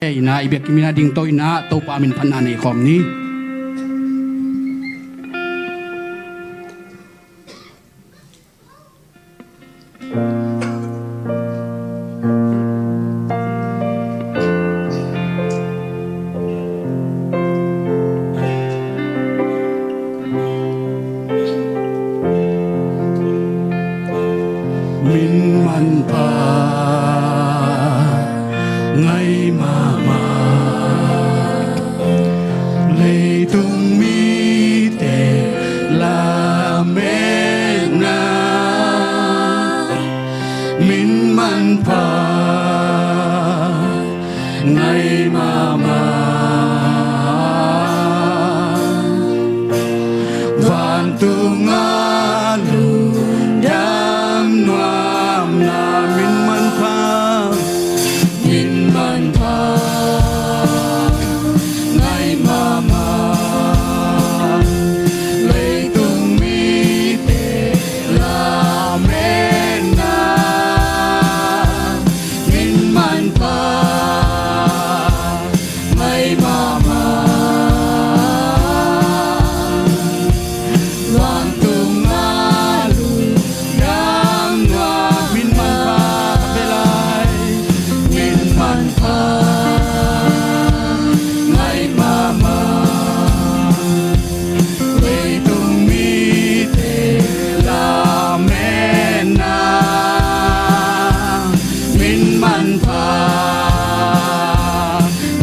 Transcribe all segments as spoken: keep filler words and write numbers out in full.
Ei na i biakinn ah ding to in ah Topa min phatna nei khawm ni. Min manpha ngai mahmah, leitung mite lametna. Min manpha ngai mahmah, vantungah lungdam nuamna. Min manpha, min manpha ngai mahmah, leitung mite lametna. Min manpha ngai mahmah, vantungah lungdam nuam. Min manpha khat vei lai, min manpha ngai mahmah, leitung mite lametna. Min manpha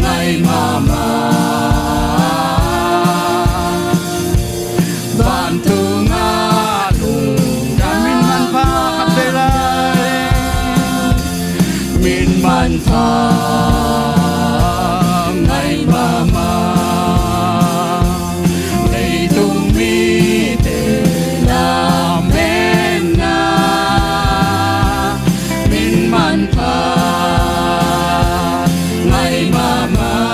ngai mahmah, vantungah lungdam. Min manpha khat vei lai, min manpha ngai mahmah, leitung mite lametna. Min manpha ngai mahmah,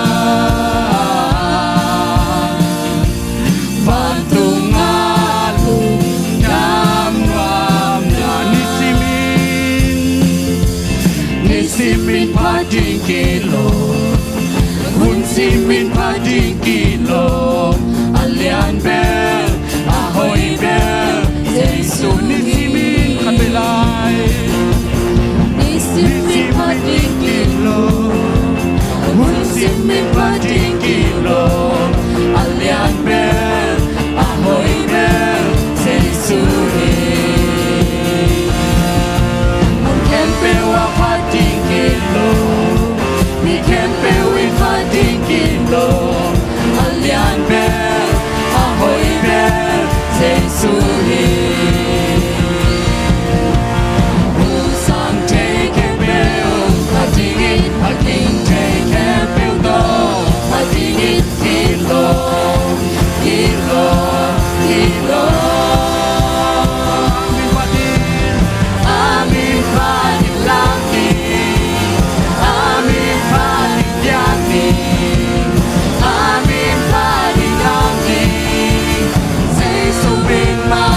vantungah lungdam nuamna. Nisimin, nisimin phat ding kilo, hun simin phat ding kilo, a lian bel, a hoih bel Jesu. Nisimin khat vei lai, nisimin phat ding kilo, hun simin phat ding kilo, a lian bel, a hoih bel Jesu hi. Mun khempeuh ah phat ding kilo, mi khempeuh in phat ding kilo, a lian bel, a hoih bel Jesu hi. Hong sang thei khempeuh phat ding in, a ging thei khempeuh tawh phat ding in, kilo, kilo, kilo. A min phat ding, a min phat ding lam ding, a min phat ding piak ding, a min phat ding lam ding, Jesu min mah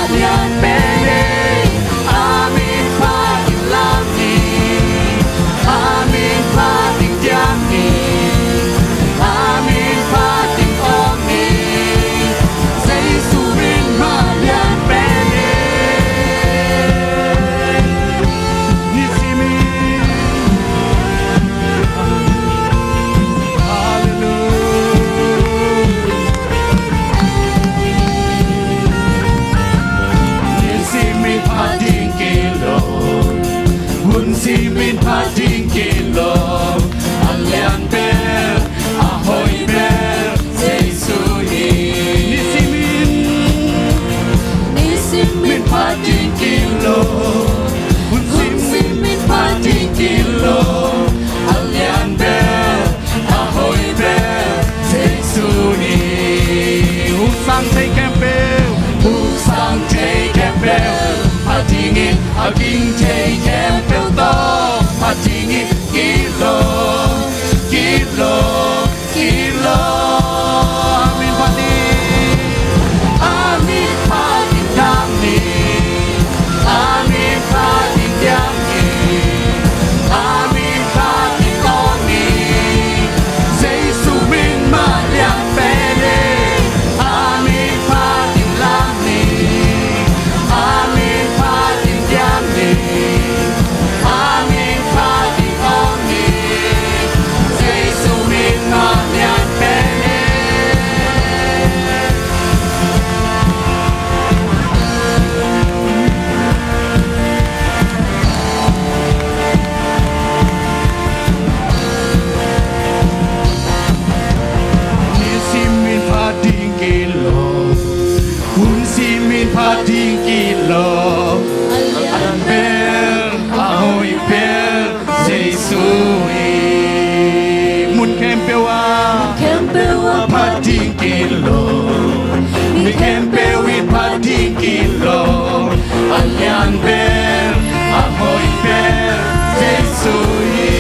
khempeuh ah, khempeuh ah phat ding kilawm. Mi khempeuh i phat ding kilawm. A lian pen, a hoih pen Jesu hi.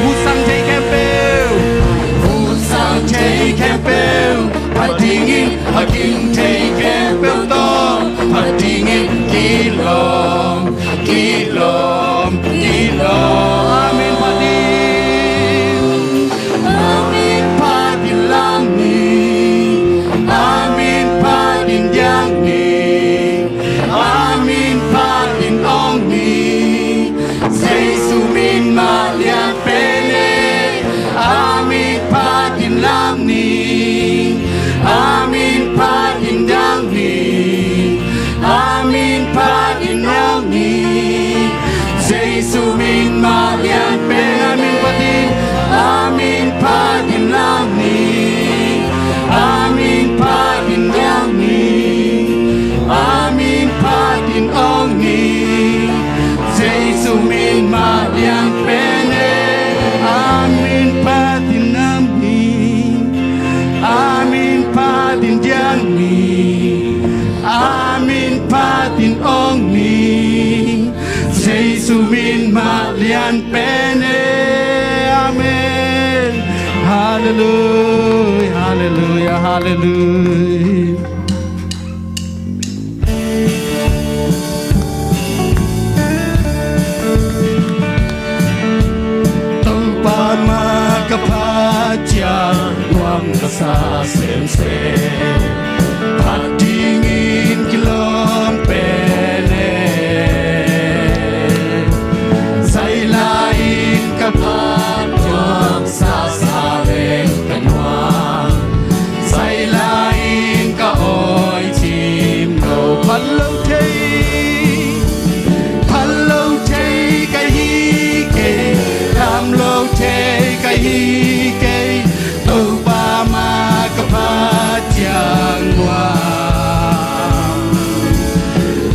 Husang thei khempeuh, husang thei khempeuh phat dingin, a ging thei khempeuh tawh phat dingin kilawm, kilawm, kilawm. Amen phat ding. Amen phat ding lam ni. Amen phat ding diang ni. Amen phat ding awng ni. Jesu min mah lian pen e. Amen phat ding lam ni. Amen phat ding diang ni. Amen phat ding awng ni. Jesu min mah lian pen. Amen phat ding. Amen phat ding lam ni. Amen phat ding diang ni. Amen phat ding awng ni. Jesu min mah lian pen e. Amen phat ding lam ni. Amen phat ding diang ni. Amen phat ding awng ni. Jesu min mah lian pen e. Amen. Halleluia, halleluia, halleluia. Topa mah ka phat ciang nuam ka sa semsem. Phat dingin kilawm pen e. Zai lai-in ka phat nuam sa sa leng ka nuam. Zai lai-in ka awi cim lo. Phat lo thei, phat lo thei ka hi kei, dam lo thei ka hi kei. Topa mah ka phat ciang nuam.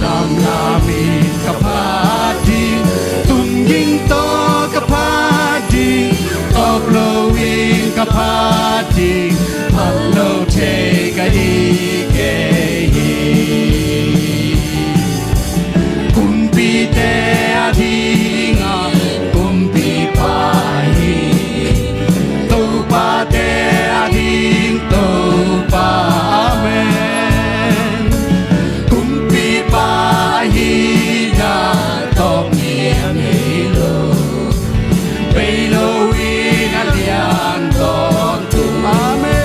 Lamlam in ka phat ding, tung ging tawh ka phat ding, tawp lo in ka phat ding, phat lo thei ka hi kei hi. Kumpite a ding a kumpipa hi, topate a ding Topa. Amen. Kumpipa ahihna tawp ni a nei lo, bei lo in a lian tawntung. Amen.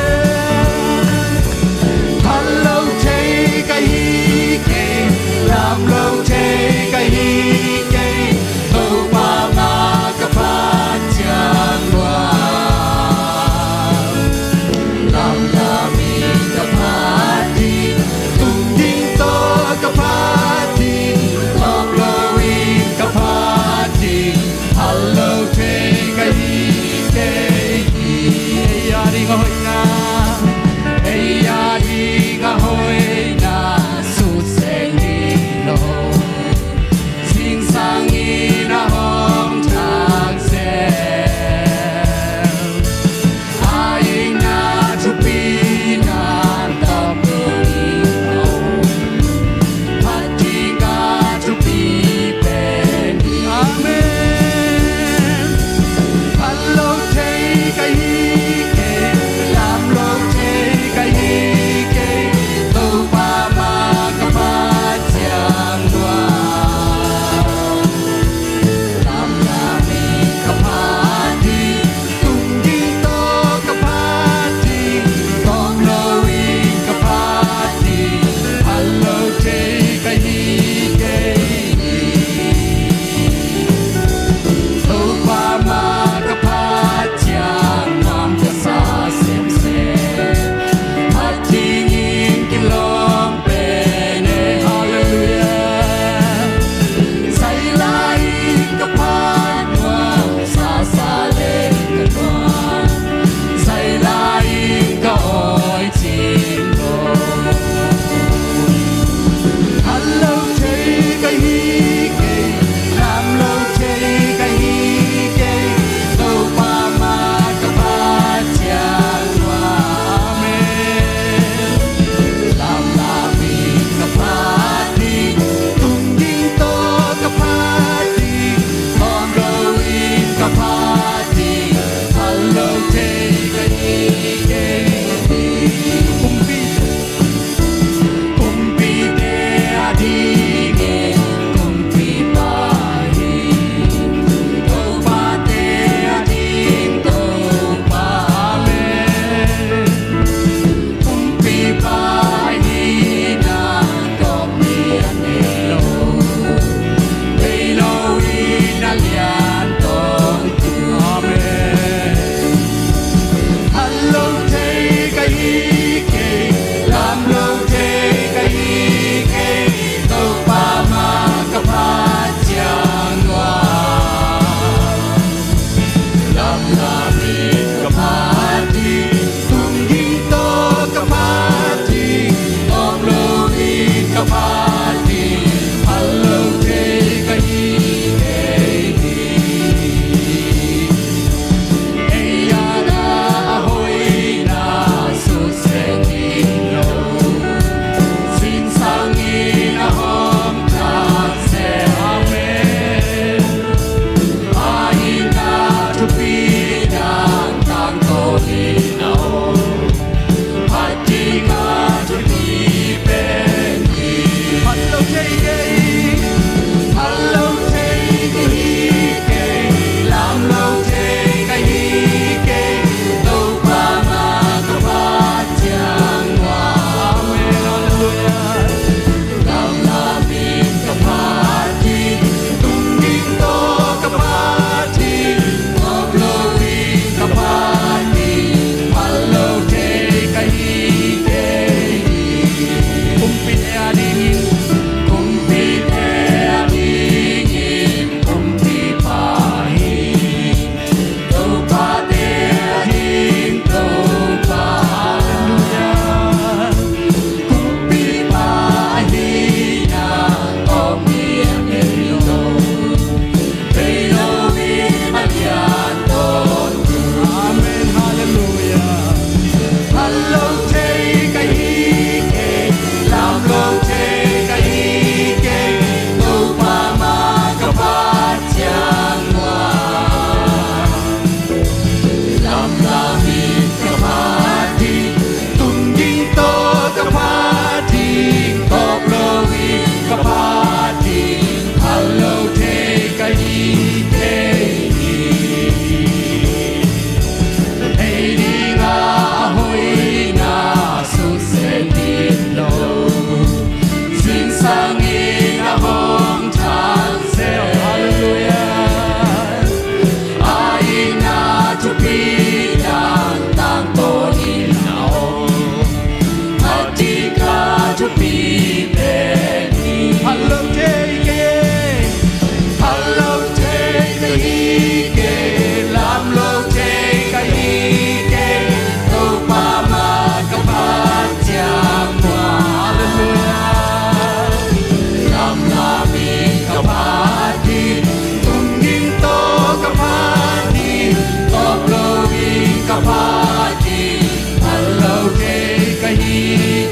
ka phat ding, phal lo thei ka hi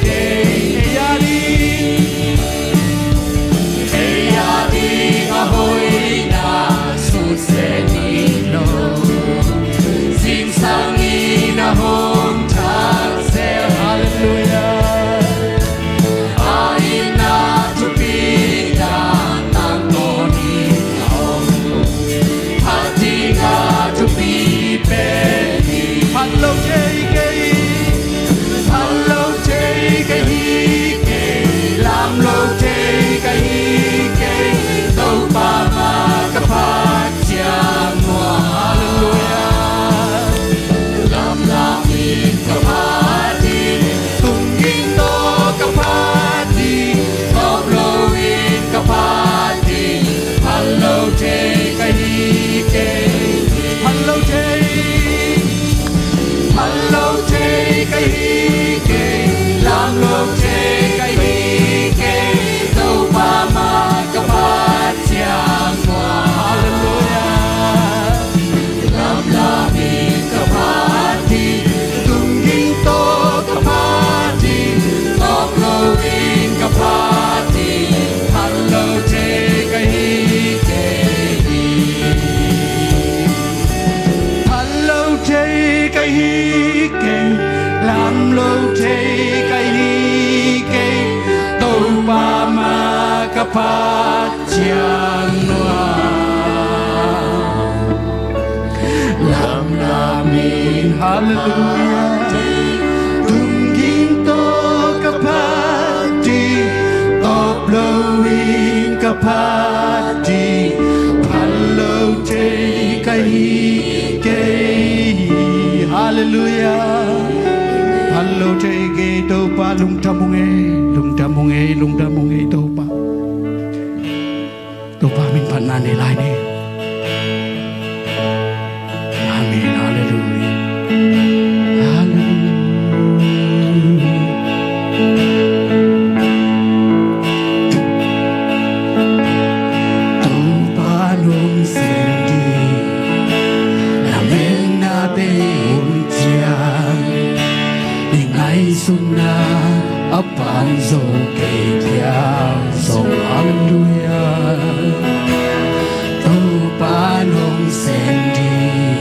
kei. Kei a ding, kei a ding a hoihna sut zel hi lo, zingsang in a hong thak zel. Halleluiah. A itna thupi tangtang tawh ni a om, phat ding a thupi pen hi. Phal lo thei ka hi, phal lo thei ka hi kei, lam lo thei ka hi kei, Topa mah ka phat ciang nuam. Halleluiah. Lamlam in ka phat ding, tungging tawh ka phat ding, tawp lo in ka phat ding, phal lo thei ka hi kei. Phal lo thei, phal lo thei ka hi kei, lam lo thei ka hi kei, Topa mah ka phat ciang nuam. Halleluiah. Lamlam in ka phat ding, tungging tawh ka phat ding, tawp lo in ka phat ding, phal lo thei ka hi kei. Phal lo thei ka hi kei, lam lo thei ka hi kei, Topa mah ka phat ciang nuam. Lamlam in, halleluiah, tungging tawh ka phat ding, tawp lo in ka phat ding, phal lo thei ka hi kei. Halleluiah. Phal lo thei kei Topa, lungdam ung ei, lungdam ung ei, lungdam ung ei Topa. Topa min phatna nei lai ni. Amen. Halleluiah. Halleluiah. Topa nong sem ding, lametna bei hun ciang, i ngaihsutna a pan zo kei phial zong. Halleluiah. Topa nong sem ding,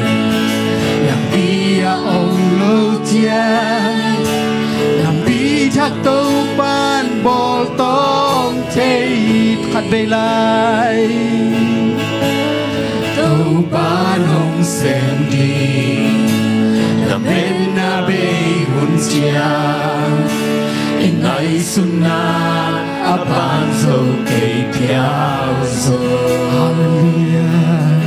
lampi a om lo ciang, lampi thak Topa'n bawl tawm thei khat vei lai. Topa nong sem ding, lametna bei hun ciang, i ngaihsutna a pan zo kei phial zong. Halleluiah.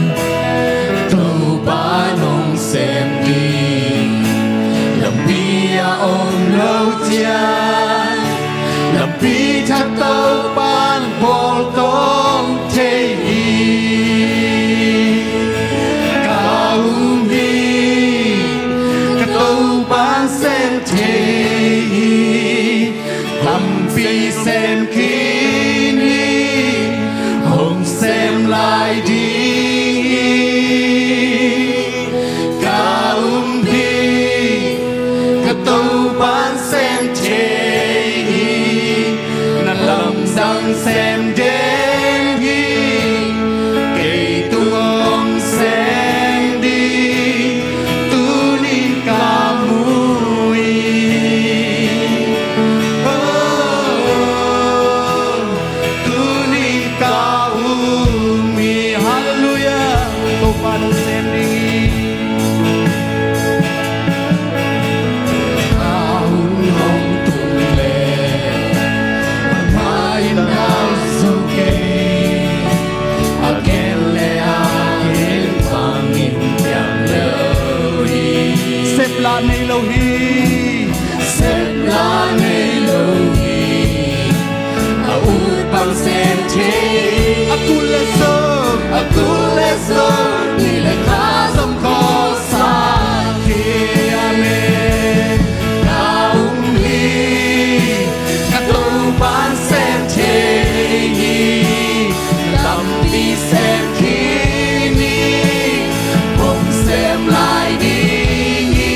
Topa nong sem ding, lampi a om lo ciang, lampi thak Topa'n bawl tawm thei hi. Ka um hi, ka Topa'n sem thei hi. Lampi sem khin hi, hong sem lai ding hi. Ka um hi, ka Topa'n sem thei hi. Na lamdang sem den hi, kei tung hong sem ding, tuni-in ka mu hi. Oh, tuni-in ka um hi. Halleluiah. Topa nong sem ding hi. A hun hong tung leh, bangmah in hal zo kei, a gen leh a gen bangin piang lo hi. Sep lah nei lo hi. Sep lah nei lo hi. A ut bang sem thei hi. A kul leh zong, a kul leh zong, ni leh kha zong khawlsak hi. Amen. Ka um hi, ka Topa'n sem thei hi. Lampi sem khin hi, hong sem lai ding hi.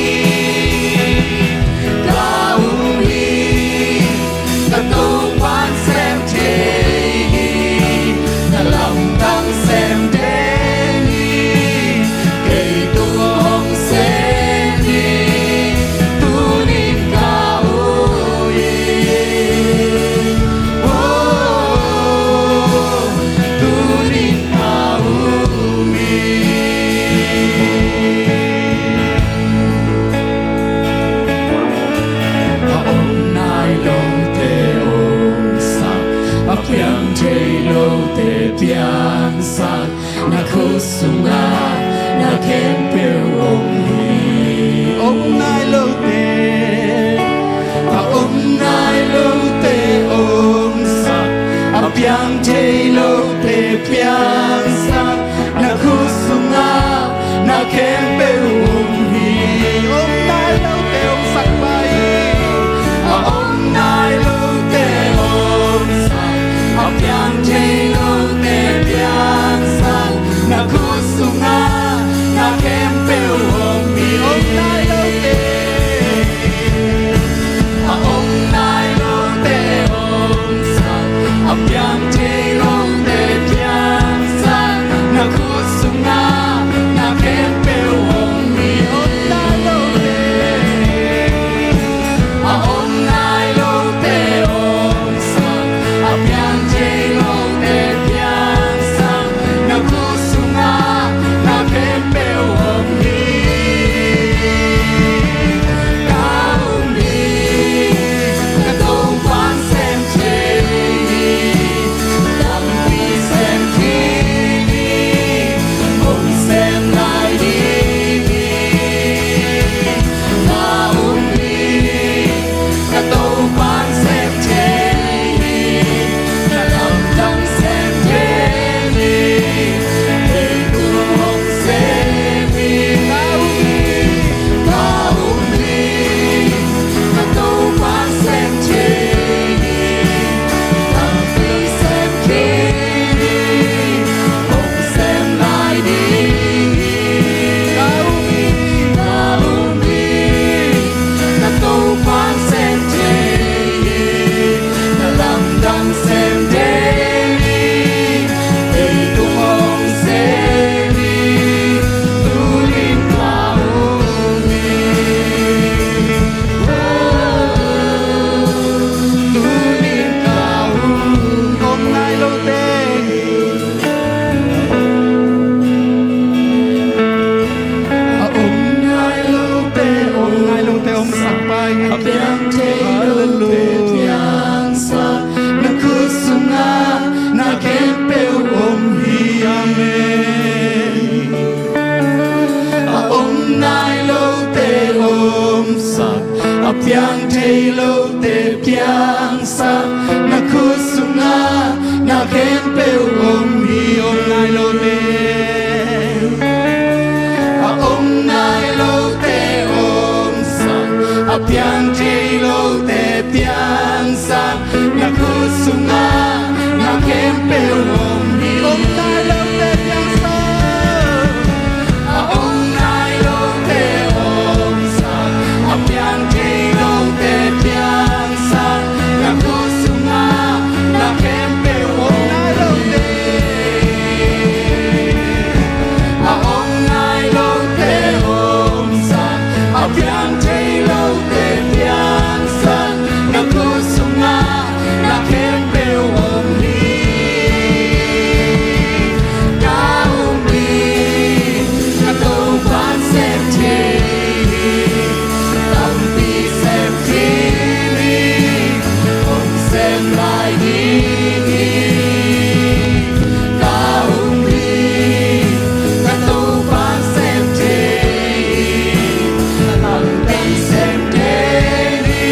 piangsak, na khut sungah na khempeuh om hi. Om nai lote, a om nai lote omsak, a piang thei lote piangsak, na khut sungah na khempeuh om hi. Om nai lote omsak pai hi. A om nai lote omsak, a piang thei lote piangsak, na khut sungah na khempeuh om hi. Om nai lote, a om nai lote omsak, a piang thei lote piangsak, na khut sungah na khempeuh om hi. Om nai lote, a om nai lote omsak, a piang thei lote piangsak, na khut sungah na khempeuh om hi. Ka um hi, ka Topa'n sem thei hi. Tampi sem khin hi, hong sem lai ding hi. Ka um hi, ka Topa'n sem thei hi. Na lamdang sem thei hi. Ei tung hong sem hi. Ka um hi, ka um hi, ka Topa'n sem thei hi. Tampi sem khin hi, hong sem lai ding hi. Ka um hi, ka um hi, ka Topa'n sem thei hi. Na lamdang sem thei hi. Ei tung hong sem hi. Tunin ka um hi. Tunin ka um. Om nai lote, a om nai lote, om nai lote omsak pai hi. A piang thei lote piangsak, na khut sungah na khempeuh om hi. Amen. A om nai lote omsak, a piang thei lote piangsak, na khut sungah na khempeuh om hi. Om nai lote, a om nai lote omsak, a piang thei lote piangsak, na khut sungah na khempeuh om hi. Om nai lote piangsak, a om nai lote omsak, a piang thei lote piangsak, na khut sungah na khempeuh om nai lote. A om nai lote omsak, a piang thei lote piangsak, na khut sungah na khempeuh om hi. Ka um hi, ka Topa'n sem thei hi. Tampi sem khin hi, hong sem lai ding hi. Ka um hi, ka Topa'n sem thei hi. Ka lamdang sem thei hi.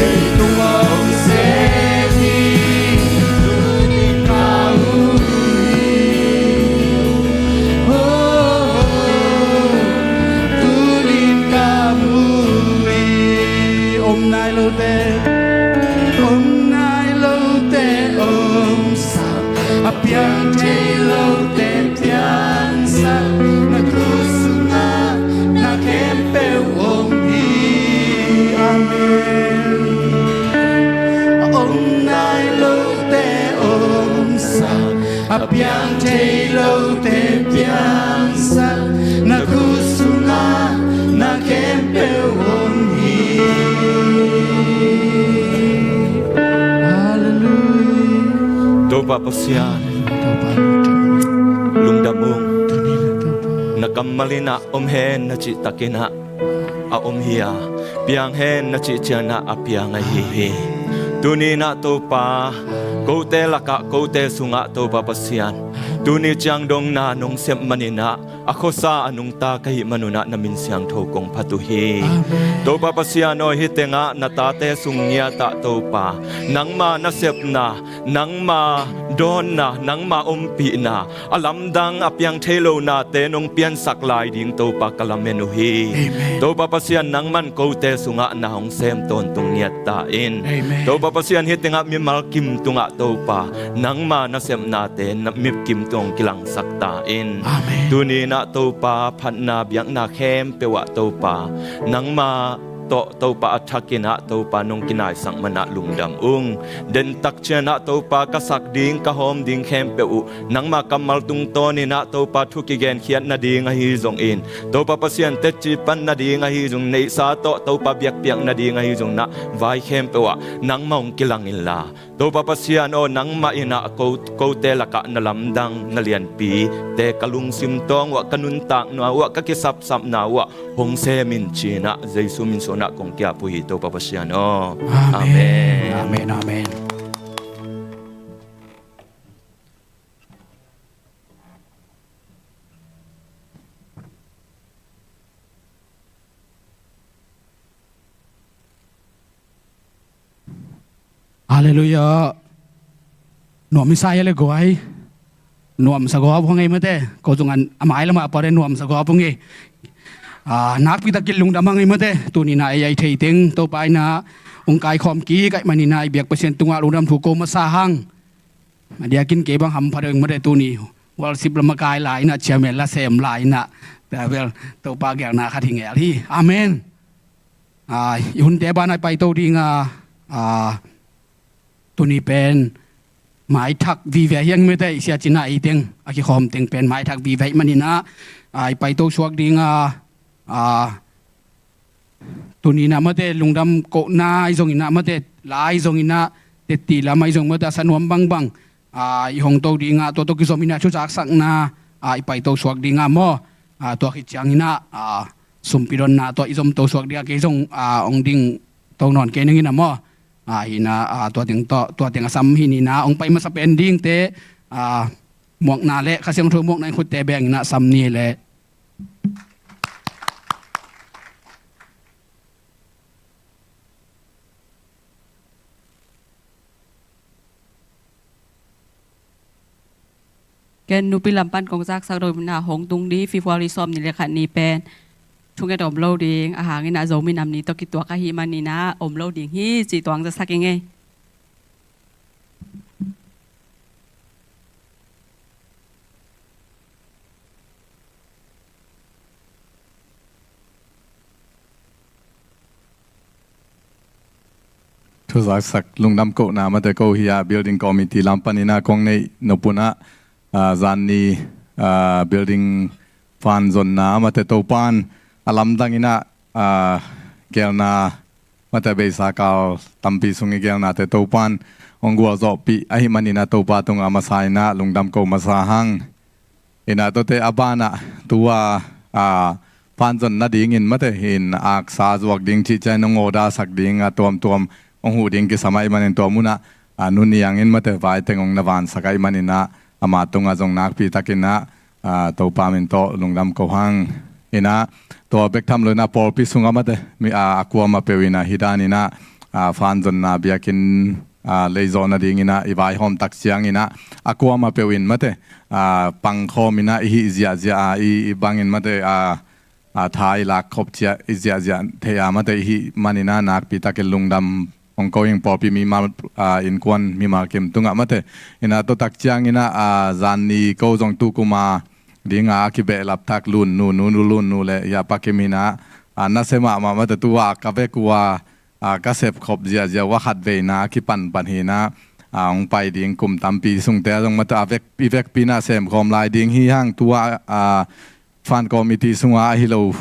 Ei tung hong sem hi. Tunin ka um hi. Oh, tunin ka um hi. Om nai lote, om nai lote omsak, a piang thei lote piangsak, na khut sungah na khempeuh om hi. Amen. A om nai lote omsak, a piang thei lote piangsak, na khut sungah na khempeuh om hi. Halleluiah. Topa Pasian, Topa lungdam ung. Lungdam ung. Tuni na Topa, na kammal in ah om hen na cih takin ah a om hi a, piang hen na cih ciangin ah a piang ahi hi. Tuni-in ah Topa, Kote lakah, kote sungah Topa Pasian, tuni ciang dong na nong sep maninah a khuasa a nungta ka hih manunah na min siangtho kong phat uh hi. Topa Pasian aw, hih tengah na tate sung ngiatah Topa, nangma nasepna, nangma dawnna, nangma ompihna, a lamdang a piang thei lo nate nong piansak lai ding Topa ka lamen uh hi. Topa Pasian, nangman kote sungah na hong sem tawntung ngiat ta in. Topa Pasian, hih tengah mimal kim tungah Topa, nangma nasepnate na mi kim tung hong kilangsak ta in. Tuni inah Topa, phatna biakna khempeuh ah Topa, nangma tawh Topa a thak inah Topa nong kinaisak manah lungdam ung. Dentak cianah Topa, ka sak ding ka hawm ding khempeuh uh nangma kammal tungtawn inah Topa, thu kigenkhiat nading ahi zongin, Topa Pasian, tetci pan nading ahi zong, neihsa tawh Topa biakpiak nading ahi zong, na vai khempeuh ah nangma hong kilang inla, Topa Pasian aw, nangmah inah ko, kote lakah na lamdang na lianpite ka lungsim tawng uh ah, ka nuntakna uh ah, ka kisapsapna uh ah hong sem in, ci-inah Jesu min suanah kong ki-ap uh hi, Topa Pasian aw. Amen. Amen. Amen. Halleluiah. Nuam i sa hia le guai? Nuamsa gawp hong ei mate. Ko zong an a mai lamah a pau le nuamsa gawp hong ei. Ah, nakpi takin lungdam hong ei mate. Tuni inah ei a i thei teng Topa inah hong kaikhawm kik ahih manin ah i biak Pasian tungah lungdam thu ko masa hang. A diakin kei bang hampha deuh ing mate, tuni worship lam a kai lai inah, chairman la sem lai inah, tua bel Topa geelna khat hi ngel hi. Amen. Ah, i hunte banah i paito ding a, ah, tuni pen maithak vive hi ing mate, i siacin ah ei teng a kikhawm teng pen maithak vive ahih manin ah, ah, i paito suak ding a, ah, tuni inah mate lungdam kohna ahi zongin ah mate, la ahi zongin ah, tetti lam ahi zong mate, a sa nuam bangbang, ah, i hong to ding ah, tua tawh kizom inah thuzaksakna, ah, i paito suak ding ah maw. Ah, tua khit ciangin ah, ah, sumpi donna tawh i zom to suak ding ah, kei zong, ah, hong ding to nawn kei ning inah maw. Ah, hi inah, ah, tua teng tawh, tua teng a sam hi inah, hong pai masa pen dingte, ah, muakna le Kha Siangtho muakna in khutte beng inah sam ni le. Ken nupi lam pan kong zaksak lo inah, hong tung ni February sawm ni le khat ni pen thunget om lo ding, ahang inah Zomi Nam Ni tawh kituak ahih manin ah om lo ding hi, cih tuang zasak ing ei. Thuzaksak lungdam kohna mate ko hi a, building committee lam panin ah kong neih nop un ah, ah, zan ni, ah, building fund zonna mate Topan a lamdang inah, ah, geelna mate, beisa kal tampi sung i geelnate Topan hong gualzawhpih ahih manin ah Topa tungah a masa inah lungdam ko masa hang. Inah tuate a banah tua, ah, fund zon nadingin mate, hin aksa zuak ding cih ciang hong order sak ding a tuamtuam hong huh ding kisam ahih manin tua munah, ah, Nu Niang in mate vai teng hong na vansak ahih manin ah ama tungah zong nakpi takin ah, ah, Topa min tawh lungdam ko hang. Inah tua bek tham lo inah pawlpi sungah mate, mi, ah, a kuamah peuh inah hih dan inah, ah, fund zonna biakinn, ah, leizawh nading inah i vaihawm tak ciang inah a kuamah peuh in mate, ah, pangkhawm inah i hih ziahziah a, i, i bangin mate, ah, ah, tha i lak khop ciah i ziahziah thei a mate, i hih manin ah nakpi takin lungdam hong ko ing, pawlpi mimal, ah, innkuan mimal kim tungah mate. Inah tua tak ciang inah, ah, zan ni ko zong tu kum a ding a kibehlap thak Lun Nu, Nu, Nu Lun Nu le Yapa Kim inah, ah, nasia mahmah mate, tua ka vek uh a, ah, ka sep khop ziahziah uh a khat veina a kipanpan hi inah, ah, hong pai ding kum tampi sungte ah zong mate a vek, i vekpi inah semkhawm lai ding hi hang, tua, ah, fund committee sungah ahi lo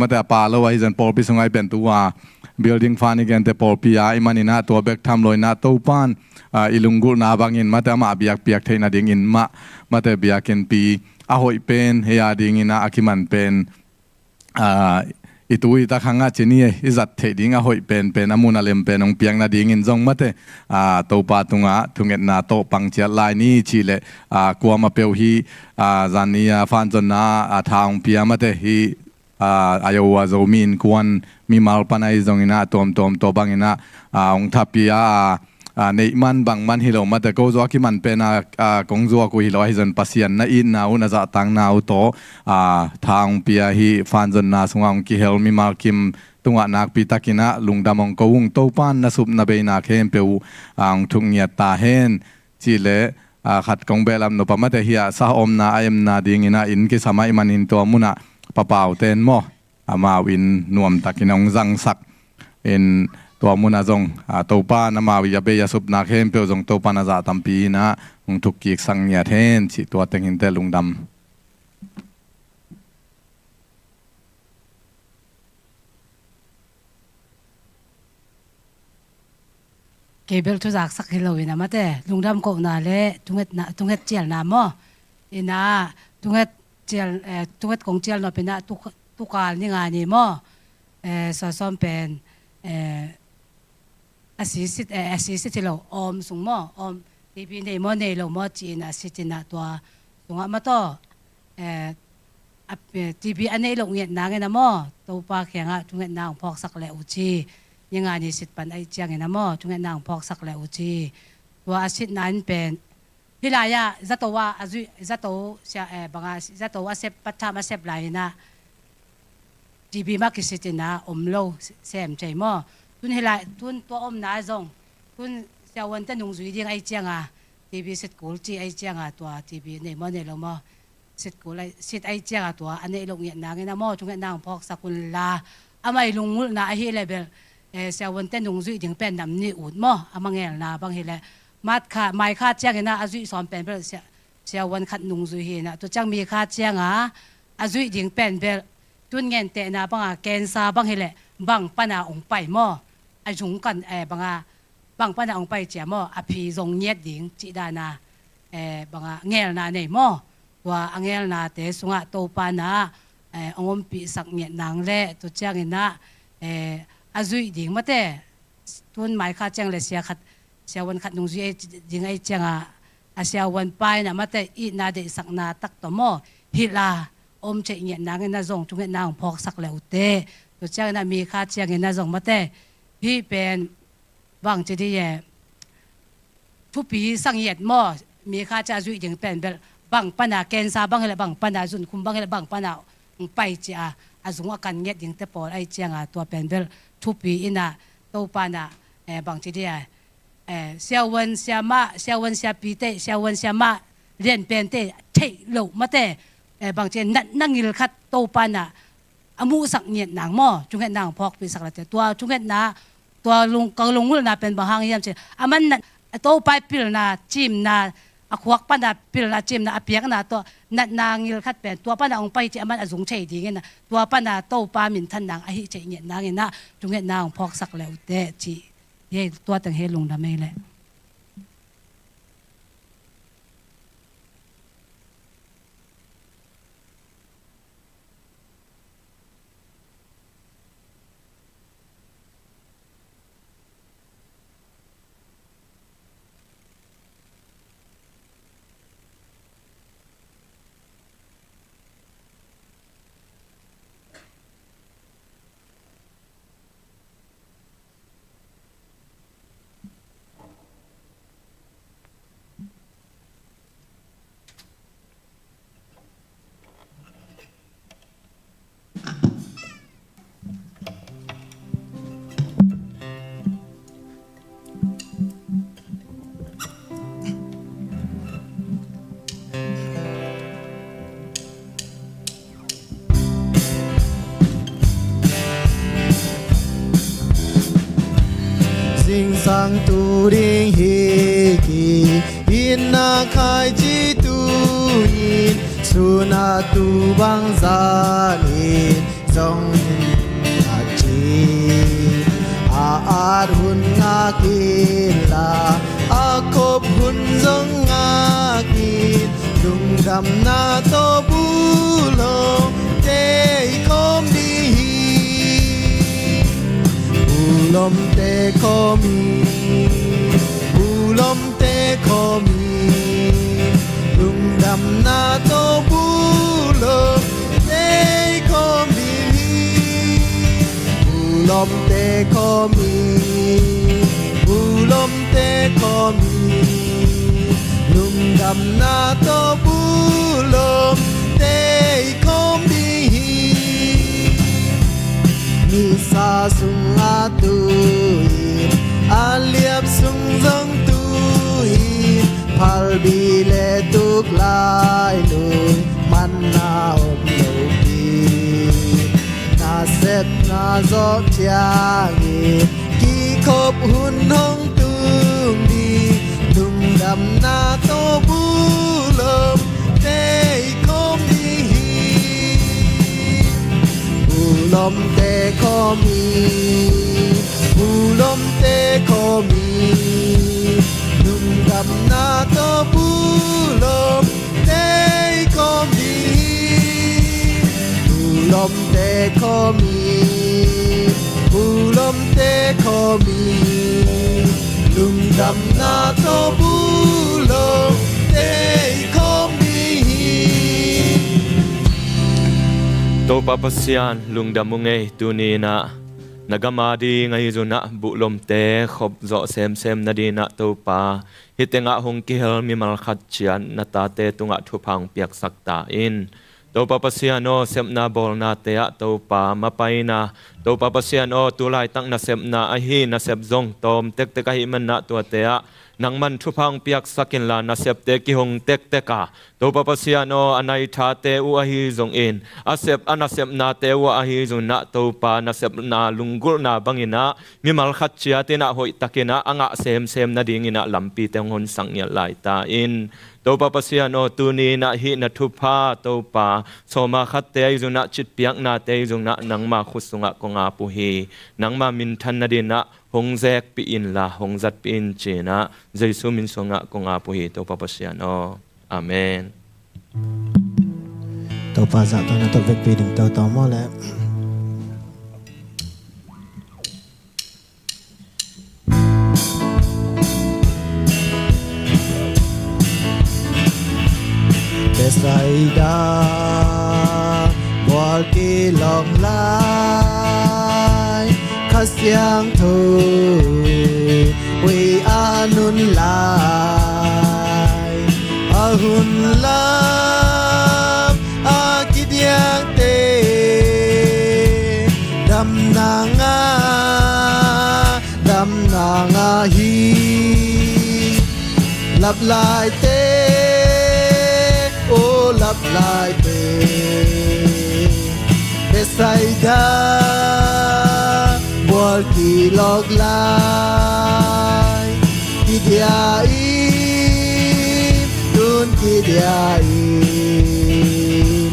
mate, a pa lo ahi zong pawlpi sungah i pen tua building fund i gente pawlpi ahih manin ah tua bek tham lo inah Topan, ah, i lunggulhna bangin mate amah biakpiak theih nadingin mah mate biakinnpi a hoih pen hei a ding inah a kiman pen, ah, i tu i tak hangah ci ni, i zat theih ding a hoih penpen, a mun a lem pen hong piak nadingin zong mate, a, Topa tungah thungetna tawh pang ciat lai ni cih leh, a, kuamah peuh hih, a, zan ni a fanzonna, a, tha hong pia mate hih, a, Iowa Zomi Innkuan mimal pan ahi zongin ah tuamtuam tua bangin ah, a, hong thapia, a, a, neih man bang man hi lo mate, ko zong a kiman pen a, a, kong zuak uh hi lo ahi zong Pasian na itna uh, na zahtakna uh tawh, a, tha hong pia hih fanzonna sungah hong kihel mimal kim tungah nakpi takin ah lungdam hong ko ung. Topa'n na sup na bei na khempeuh uh, a, hong thuk ngiat ta hen. Cih leh, a, khat kong behlap nop a mate hiah sa omna a emna dingin ah inn kisam ahih manin tua munah Pa Pau ten maw, amau in nuamtakin hong zangsak in tua munah zong, a, Topa'n amau i a bei a supna khempeuh zong Topa'n a zah tampi in ah hong thuk kiksak ngiat hen cih tua teng hinte, lungdam. Kei bel thuzaksak hi lo in a mate, lungdam kohna le thungetna, thunget cialna maw. In ah thunget cial, eh, thunget kong cial nop in ah tu, tukal ni nga ni maw. Eh, suasawm pen, eh, a sisit, eh, a sisit hi lo, om sung maw, om, T B nei maw, nei lo maw, ci-in a sit in ah tua sungah mataw, eh, a, eh, T B a neih loh ngiat nangin ah maw, Topa kiangah thungetna hong phawksak le uh ci. Ni nga ni sit pan ahih ciangin ah maw, thungetna hong phawksak le uh ci. Tua a sitna in pen, hih lai-ah zato ah a zuih, zato sia, eh, banga zato a sep, patham a sep lai-in ah T B mah kisit in ah om lo sem thei maw. Tun hih lai, tun tua omna zong, tun siavuante nungzui ding ahih cianga T B sit kul ci ahih cianga tua T B nei maw, nei lo maw, sit kul ahih, sit ahih cianga tua a neih loh ngiat nangin ah maw, thungetna hong phawksak un la, amah i lunggulhna ahih leh bel, eh, siavuante nungzuih ding pen nam nih ut maw, a mangelna bang hi leh, mat kha, mai kha ciangin ah a zuih sawm pen bel sia, siavuan khat nungzui hi in ah, tua ciang mi kha cianga a zuih ding pen bel, tun gentehna banga cancer bang hi leh bang pana hong pai maw, a zung kan, eh, banga, bang pana hong pai cia maw, a phi zong ngiat ding cih dana, eh, banga ngelna nei maw. Tua a ngelnate sungah Topa na, eh, hong ompihsak ngiat nang le, tua ciangin ah, eh, a zuih ding mate, tun mai kha ciang le sia khat, siavuan khat nungzui ei ding ahih cianga, a siavuan pa in ah mate itna deihsakna tak tawh maw, hilh a om theih ngiat nangin ah zong thungetna hong phawksak le uh teh. Tua ciangin ah mi kha ciangin ah zong mate, hih pen bang ci dih e, thupi sa ngiat maw, mi kha cia a zuih ding pen bel, bang pana cancer bang hi leh, bang pana zunkhum bang hi leh, bang pana hong pai cia a zung a kan ngiat dingte pawl ahih cianga tua pen bel thupi in ah, Topa na, eh, bang ci dih a, eh, siavuan siamah, siavuan siapite, siavuan siamah lianpente theih loh mate, eh, bang ci, natna ngil khat Topa na a muhsak ngiat nang maw, thungetna hong phawkpihsak le teh. Tua thungetna, tua lung, ka lunggulhna pen bang hang hiam ci, aman nat, Topa i pilna, cimna, a khuak pana pilna, cimna, a piakna tawh natna ngil khat pen tua pana hong pai ci, aman a zung thei dingin ah, tua pana Topa minthan nang ahih theih ngiat nangin ah thungetna hong phawksak le uh teh ci. Hi ei, tua teng hi ei, lungdam ei leh. Zingsang tu ding hi kei, itna khaici tu in, sun a tu bang zan in zong a ci. A at hun ngak in la, a khop hun zong ngak in, lungdamna tawh bulong tei khawm ding hi Lawmte khawm hi, bu lawmte khawm hi, lungdamna tawh bu lawmte khawm ding hi. Bu lawmte khawm hi, bu lawmte khawm hi, lungdamna tawh bu lawmte khawm ding hi. Nisa sungah tu in, a liap sung zong tu in, phalbi le tuk lai lui manna om lo hi. Nasepna zawh ciangin kikhop hun hong tung ding, lungdamna tawh bu lawmte khawm ding hi. Bu lawmte khawm hi, bu lawmte khawm hi, lungdamna tawh bu lawmte khawm ding hi. Bu lawmte khawm hi, bu lawmte khawm hi, lungdamna tawh bu lawmte khawm ding hi. Topa Pasian, lungdam ung ei, tuni in ah na gam a ding ahi zongin ah bu lawmte khop zawh semsem nadingin ah Topa, hih tengah hong kihel mimal khat ciat na tate tungah thupha hong piaksak ta in. Topa Pasian aw, sepna bawlnate ah Topa mapaiin ah, Topa Pasian aw, tu laitak nasepna ahi nasep zong tawm tektek ahih manin ah tuate ah nangman thupha hong piaksak inla, nasepte kihong tektek a, Topa Pasian aw, a nai thate uh ahi zongin, a sep a nasepnate uh ahi zongin ah Topa, nasepna lunggulhna bangin ah mimal khat ciat in ah hoihtakin ah a ngah semsem nadingin ah lampite hong honsak ngiat lai ta in. Topa Pasian aw, tuni in ah hih na thupha Topa, sawma khatte ahi zongin ah, citpiaknate ahi zongin ah nangma khut sungah kong ap uh hi. Nangma minthan nadingin ah hong zekpih inla, hong zatpih in ci-in ah Jesu min sungah kong ap uh hi, Topa Pasian aw. Amen. Topa zahtakna tawh vekpi ding toto maw le. Bethsaida bual kilawk lai, Kha Siangtho hui a nun lai, a hun lam a kidiakte damna ngah, damna ngah hi. Lap laite, aw lap laite, Bethsaida bual kilawk lai, kidia in, tun kidia in,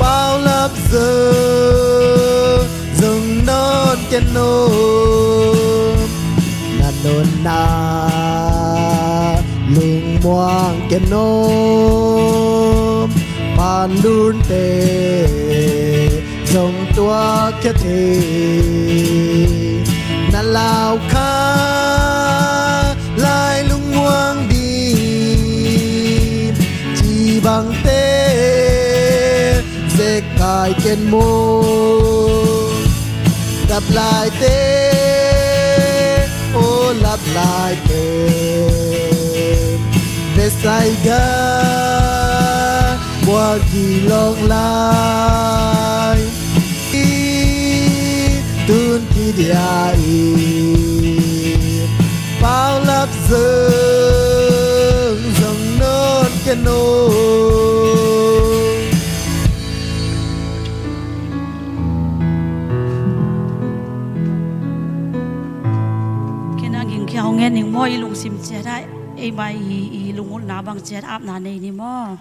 paulap zong zong nawn ken om, na nunna lungmuang ken om, panlunte zong tuak khia thei, na lau kha lai lungmuang ding, ci bangte zek kai ken maw. Lap laite, aw lap laite, Bethsaida bual kilawk lai, tun kidia in, paulap zong zong nawn ken om. Kei na gingkhia hong ngen ning maw, i lungsim ciat ah, eima i, i lungulhna bang ciat apna nei ni maw.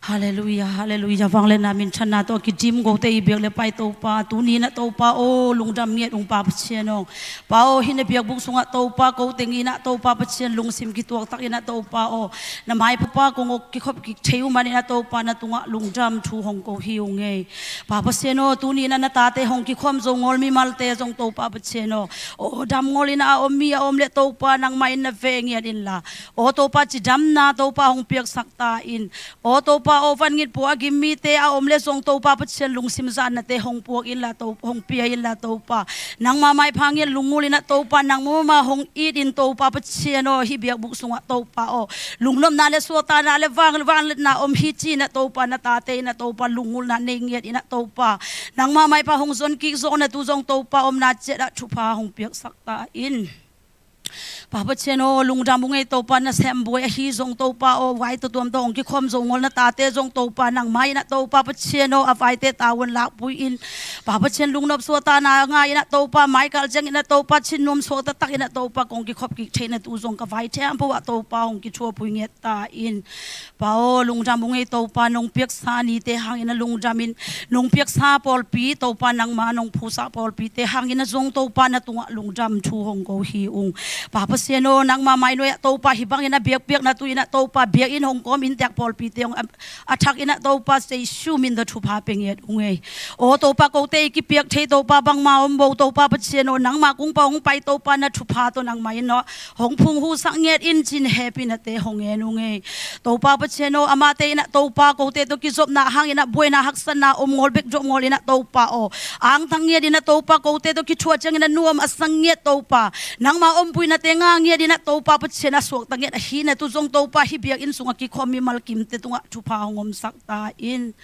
Halleluiah, halleluiah. Vangliatna minthanna tawh a kidim kote i biak le pai Topa, tuni in ah Topa aw, lungdam ngiat ung Pa Pathian aw. Pa aw, hih na biakbuk sungah Topa kote in ah Topa Pathian lungsim kituak tak in ah Topa aw, na maipha kong aw kikhop kik thei uh manin ah Topa na tungah lungdam thu hong ko hi ung ei. Pa Pathian aw, tuni in ah na tate hong kikhawm zo ngawl mimalte zong Topa Pathian aw, aw dam ngawl in ah a om mi a om leh Topa nangmah in na veng ngiat inla, aw Topa cidamna Topa hong piaksak ta in. Aw Topa aw, van ngit pua a gim mite a om leh zong Topa Pathian lungsim zatnate hong puak inla To, hong pia inla Topa. Nangmah maipha ngiat lunggulh in ah Topa nangmah hong it in Topa Pathian aw, hih biakbuk sungah Topa aw, lungnopna le suahtakna le vang, vangliatna om hi ci in ah Topa na tate in ah Topa lunggulhna nei ngiat in ah Topa. Nangmah maipha hong zon kik zawh na tu zong Topa omna ciat ah thupha hong piaksak ta in. Pa Pathian aw, lungdam ung ei Topa, na sem buai ahi zong Topa aw, vai tuamtuam tawh hong kikhawm zo ngawl na tate zong Topa nangmah in ah Topa Pathian aw, a vaite tavuan lakpui in. Pa Pathian lungnop suahtakna ngai in ah Topa, mai kal ciang in ah Topa, thin nuam suakta tak in ah Topa kong kikhop kik theih na tu zong ka vai thempo ah Topa hong kithuapui ngiat ta in. Pa aw, lungdam ung ei Topa, nong piaksa nite hangin a lungdam in, nong piaksa pawlpi Topa nangmah nong phusak pawlpite hangin a zong Topa na tungah lungdam thu hong ko hi ung. Pa Pathian aw, nangmah mainuai ah Topa hih bangin a biakpiakna tu in ah Topa biakinn hong kawm inntek pawlpite hong a, a thak in ah Topa Jesu min tawh thupha pia ngiat ung ei. Aw Topa, kote i kipiak thei Topa bangmah om bo Topa Pathian aw, nangmah kung pan hong pai Topa na thupha tawh nangmah in aw hong phunghuhsak ngiat in ci-in hehpihnate hong ngen ung ei. Topa Pathian aw, amate in ah Topa kote tawh kizopna hangin ah buaina haksatna om ngawl bek dop ngawl in ah Topa aw, angtang ngiat in ah Topa kote tawh kithuah ciangin a nuam a sang ngiat Topa, nangmah ompuinate ngah ngiat in ah Topa Pathian a suakta ngiat ahi na tu zong Topa hih biakinn sungah kikhawm mimal kimte tungah thupha hong omsak ta in.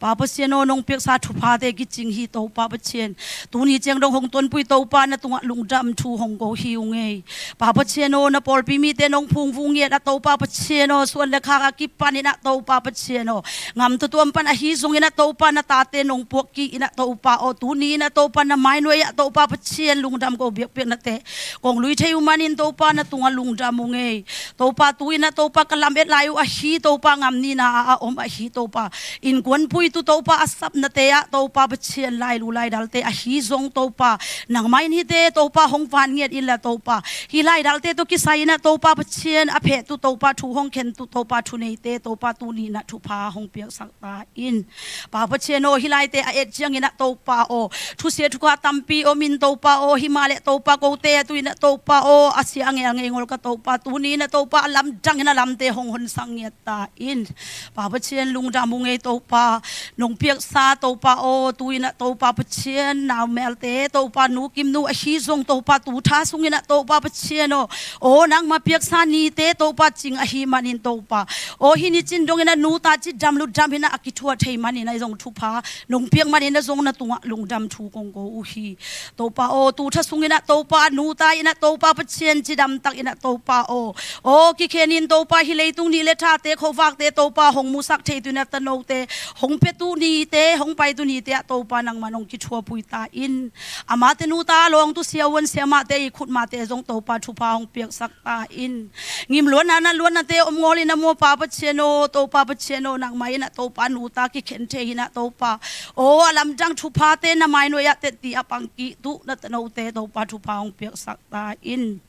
Pa Pathian aw, nong piaksa thuphate kicing hi Topa Pathian. Tuni ciang dong hong tonpui Topa na tungah lungdam thu hong ko hi ung ei. Pa Pathian aw, na pawlpi mite nong phungvuh ngiat ah Topa Pathian aw, suan le khak a kipan in ah Topa Pathian aw, ngam tuamtuam pan ahi zongin ah Topa na tate nong puak kik in ah Topa aw, tuni in ah Topa na mainuai ah Topa Pathian lungdam ko biakpiaknate kong lui thei uh manin Topa na tungah lungdam ung ei. Topa tu in ah Topa ka lam et lai uh ahi Topa, ngam nihna ah a om ahi Topa, innkuanpui tu Topa a sapnate ah Topa Pathian lailu laidalte ahi zong Topa nangmah in hihte Topa hong van ngiat inla Topa, hih laidalte tawh kisai in ah Topa Pathian a pheh tu Topa, thu hong khen tu Topa, thuneite Topa tuni in ah thupha hong piaksak ta in. Pa Pathian aw, hih laite a et ciangin ah Topa aw, thusia thukha tampi om in Topa aw, himah leh Topa kote a tu in ah Topa aw, a sia a ngel ngei ngawl ka Topa, tuni in ah Topa a lamdang in a lamte hong honsak ngiat ta in. Pa Pathian lungdam ung ei Topa, nong piaksa Topa aw, tu in ah Topa Pathian naumelte Topa, nu Kim nu ahi zong Topa tu tha sungin ah Topa Pathian aw, aw nangmah piaksa nite Topa cing ahi manin Topa aw, hih ni cin dongin ah nu ta cidam lutdam in ah a kithuah thei manin ah zong thupha nong piak manin ah zong na tungah lungdam thu kong ko uh hi. Topa aw, tu tha sungin ah Topa nu ta in ah Topa Pathian cidam tak in ah Topa aw, aw kikhen in Topa hih leitung nih le thate khuavakte Topa hong musak thei tu in ah tanote hong pia tu nite, hong pai tu nite ah Topa nangmah nong kithuapui ta in. Amate nu ta lawng tu siavuan siamahte i khutmahte zong Topa thupha hong piaksak ta in. Ngim luatna na luatnate om ngawl in ah maw Pa Pathian aw, Topa Pathian aw, nangmah in ah Topa nu ta kikhen thei in ah Topa aw, a lamdang thuphate na mainuai ah tetti a pang kik tu na tanote Topa thupha hong piaksak ta in.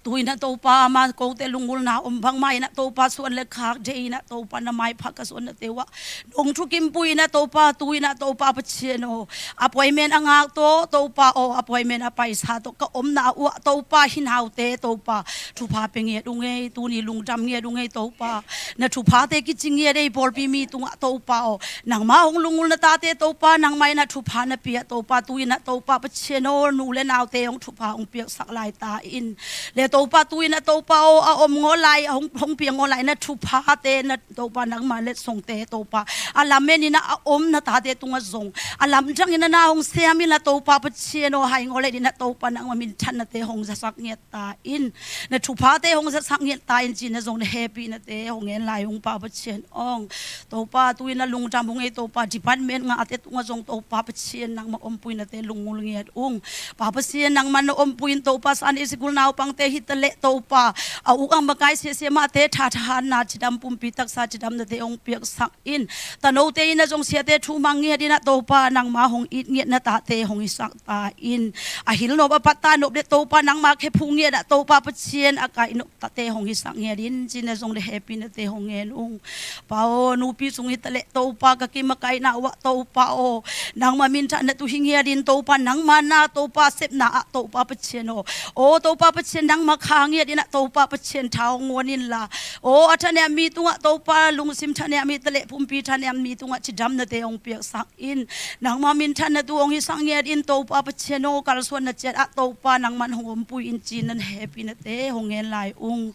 Tu in ah Topa amah kote lunggulhna om bangmah in ah Topa suan le khak deih in ah Topa na maipha ka suan na teuh ah nong thukimpui in ah Topa, tu in ah Topa Pathian aw, appointment a ngak tawh Topa aw, appointment a paisa tawh ka omna uh ah Topa hih naute Topa thupha pia ngiat ung ei, tuni lungdam ngiat ung ei Topa. Na thuphate kicing ngiat ei pawlpi mi tungah Topa aw, nangmah hong lunggulh na tate Topa nangmah in ah thupha na pia Topa, tu in ah Topa Pathian aw, nu le naute hong thupha hong piaksak lai ta in. Le Topa tu in ah Topa aw, a om ngawl lai, hong, hong piang ngawl lai na thuphate na Topa nangmah letsongte Topa a lamen in ah a om na tate tungah zong a lamdang in ah na hong sem in ah Topa Pathian aw, hai ngawl et in ah Topa nangmah minthannate hong zasak ngiat ta in. Na thuphate hong zasak ngiat ta in ci-in ah zong na hehpihnate hong ngen lai ung Pa Pathian aw. Topa tu in ah lungdam ung ei Topa, department ngahte tungah zong Topa Pathian nangmah ompuinate lunggulh ngiat ung. Pa Pathian nangmah na ompui in Topa Sunday school naupa Angte hi taleh Topa, a uk a makai sia sia mahte thathahanna cidam, pumpi taksa cidamnate hong piaksak in. Tanote in ah zong siate thu mang ngiat in ah Topa, nangma hong it ngiat na tate hong hisak ta in. A hil nop a patta nop le Topa, nangma khe phu ngiat ah Topa Pasian, a kai nop tate hong hisak ngiat in, ci-in ah zong le hehpihna te hong ngen ung. Pa aw, nupi sung hi taleh Topa, ka kimakaihna uh ah Topa aw, nangma minthanna tu hi ngiat in Topa, nangma na Topa sepna ah Topa Pasian aw. Aw Topa Pasian, nangma kha ngiat in ah Topa Pasian, tha hong guan inla. Aw a thanem mi tungah Topa, lungsim thanem mi taleh pumpi thanem mi tungah cidamnate hong piaksak in. Nangma minthanna tu hong hisak ngiat in Topa Pasian aw, kalsuanna ciat ah Topa, nangman hong ompui in, ci-in ah hehpihna te hong ngen lai ung.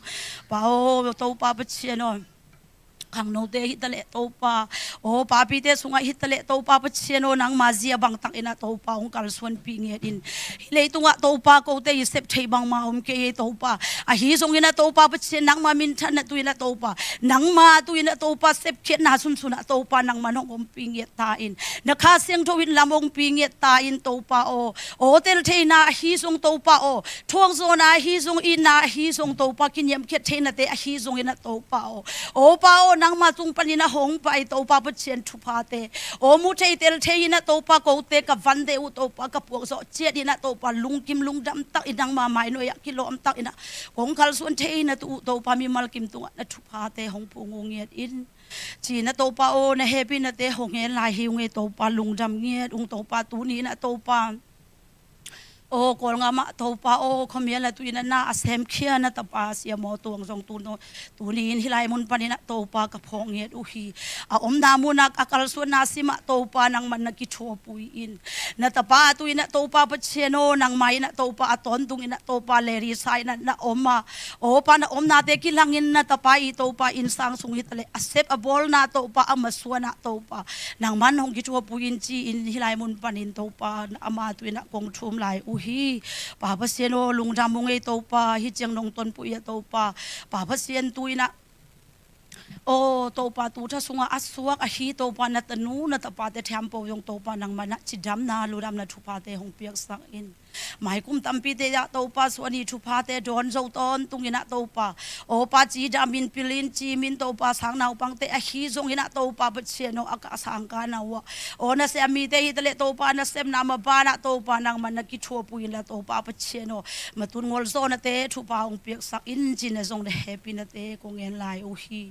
Pa aw Topa Pasian aw, khangnote hi taleh Topa, aw papite sungah hi taleh Topa Pasian aw, nangma zia bang tak in ah Topa hong kalsuanpih ngiat in. Hih leitungah Topa kote i sep thei bangmah om kei ei Topa. Ahi zongin ah Topa Pasian, nangma minthanna tu in ah Topa, nangma tu in ah Topa, sepkhiatna sunsun ah Topa, nangman hong ompih ngiat ta in. Na Kha Siangtho in lam hong pi ngiat ta in Topa aw. Aw teltheihna ahi zong Topa aw, thuakzawhna ahi zong, itna ahi zong Topa, kiniamkhiat theihnate ahi zongin ah Topa aw, aw Pa aw, nangma tung panin ah hong pai Topa Pasian thuphate, aw mu thei tel thei in ah Topa, kote ka vante uh Topa, ka puakzawh ciat in ah Topa, lungkim lungdam tak in nangma mainuai ah kilawm tak in ah kong kalsuan theihna tu uh Topa, mimal kim tungah na thuphate hong phung uh ngiat in, ci-in ah Topa aw, na hehpihna te hong ngen lai hi ung ei Topa, lungdam ngiat ung Topa. Tuni in ah Topa, aw Kawlgam ah Topa aw, khuamial ah tu in ah na a semkhia na tapa Sia Maw Tuang zong tu no, tuni in hih lai mun panin ah Topa ka phawk ngiat uh hi. A omna mun ah, a kalsuanna sim ah Topa, nangman na kithuapui in. Na tapa tu in ah Topa Pasian aw, nangma in ah Topa a tawntung in ah Topa, Larry sa in ah na om a, aw Pa, na omnate kilangin na tapa i Topa, innsang sung hi taleh a sep a bawlna Topa, a masuan ah Topa, nangman hong kithuapui in, ci-in hih lai mun panin Topa, ama tu in ah kong thum lai uh hi. Pa Pasian aw, lungdam ung ei Topa, hih ciang nong tonpui ah Topa, Pa Pasian tu in ah, aw Topa, tu tha sungah a suak ahi Topa, na tanu na tapate thiampo zong Topa, nangman ah cidamna lungdamna thuphate hong piaksak in. Maikum tampite ah Topa, suani thuphate dawn zo tawntung in ah Topa, aw Pa, cidam in, pil in, cim in Topa, sang naupangte ahi zongin ah Topa Pasian aw, a ka sangkahna uh ah, aw nasem mite hi taleh Topa, nasepna maban ah Topa, nangman na kithuapui inla Topa Pasian aw, matun ngolzawhnate thupha hong piaksak in, ci-in ah zong le hehpihna te kong ngen lai uh hi.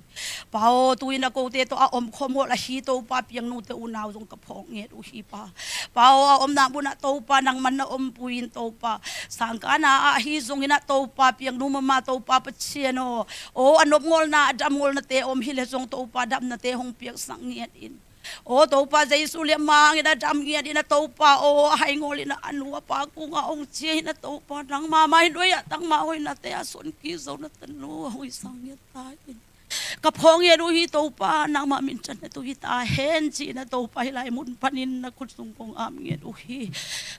Pa aw, tu in ah kote tawh a omkhawm ngol ahi Topa, piangnote unau zong ka phawk ngiat uh hi Pa. Pa aw, a omna mun ah Topa, nangman na ompui in Topa, sangkahna ah ahi zongin ah Topa, piangnu mama Topa Pasian aw, aw a nopngolna, a damngolnate om hi leh zong Topa, damnate hong piaksak ngiat in. Aw Topa, Jesu liamma hangin a dam ngiat in ah Topa aw, a hai ngol in ah a nu a pa kungah hong ciah in ah Topa, nangma mainuai ah tangma hoihnate a suan kik zo na tanu hong hisak ngiat ta in. Ka phawk ngiat uh hi Topa, nangma minthanna tu hi ta hen, ci-in ah Topa, hih lai mun panin na khut sung kong ap ngiat uh hi.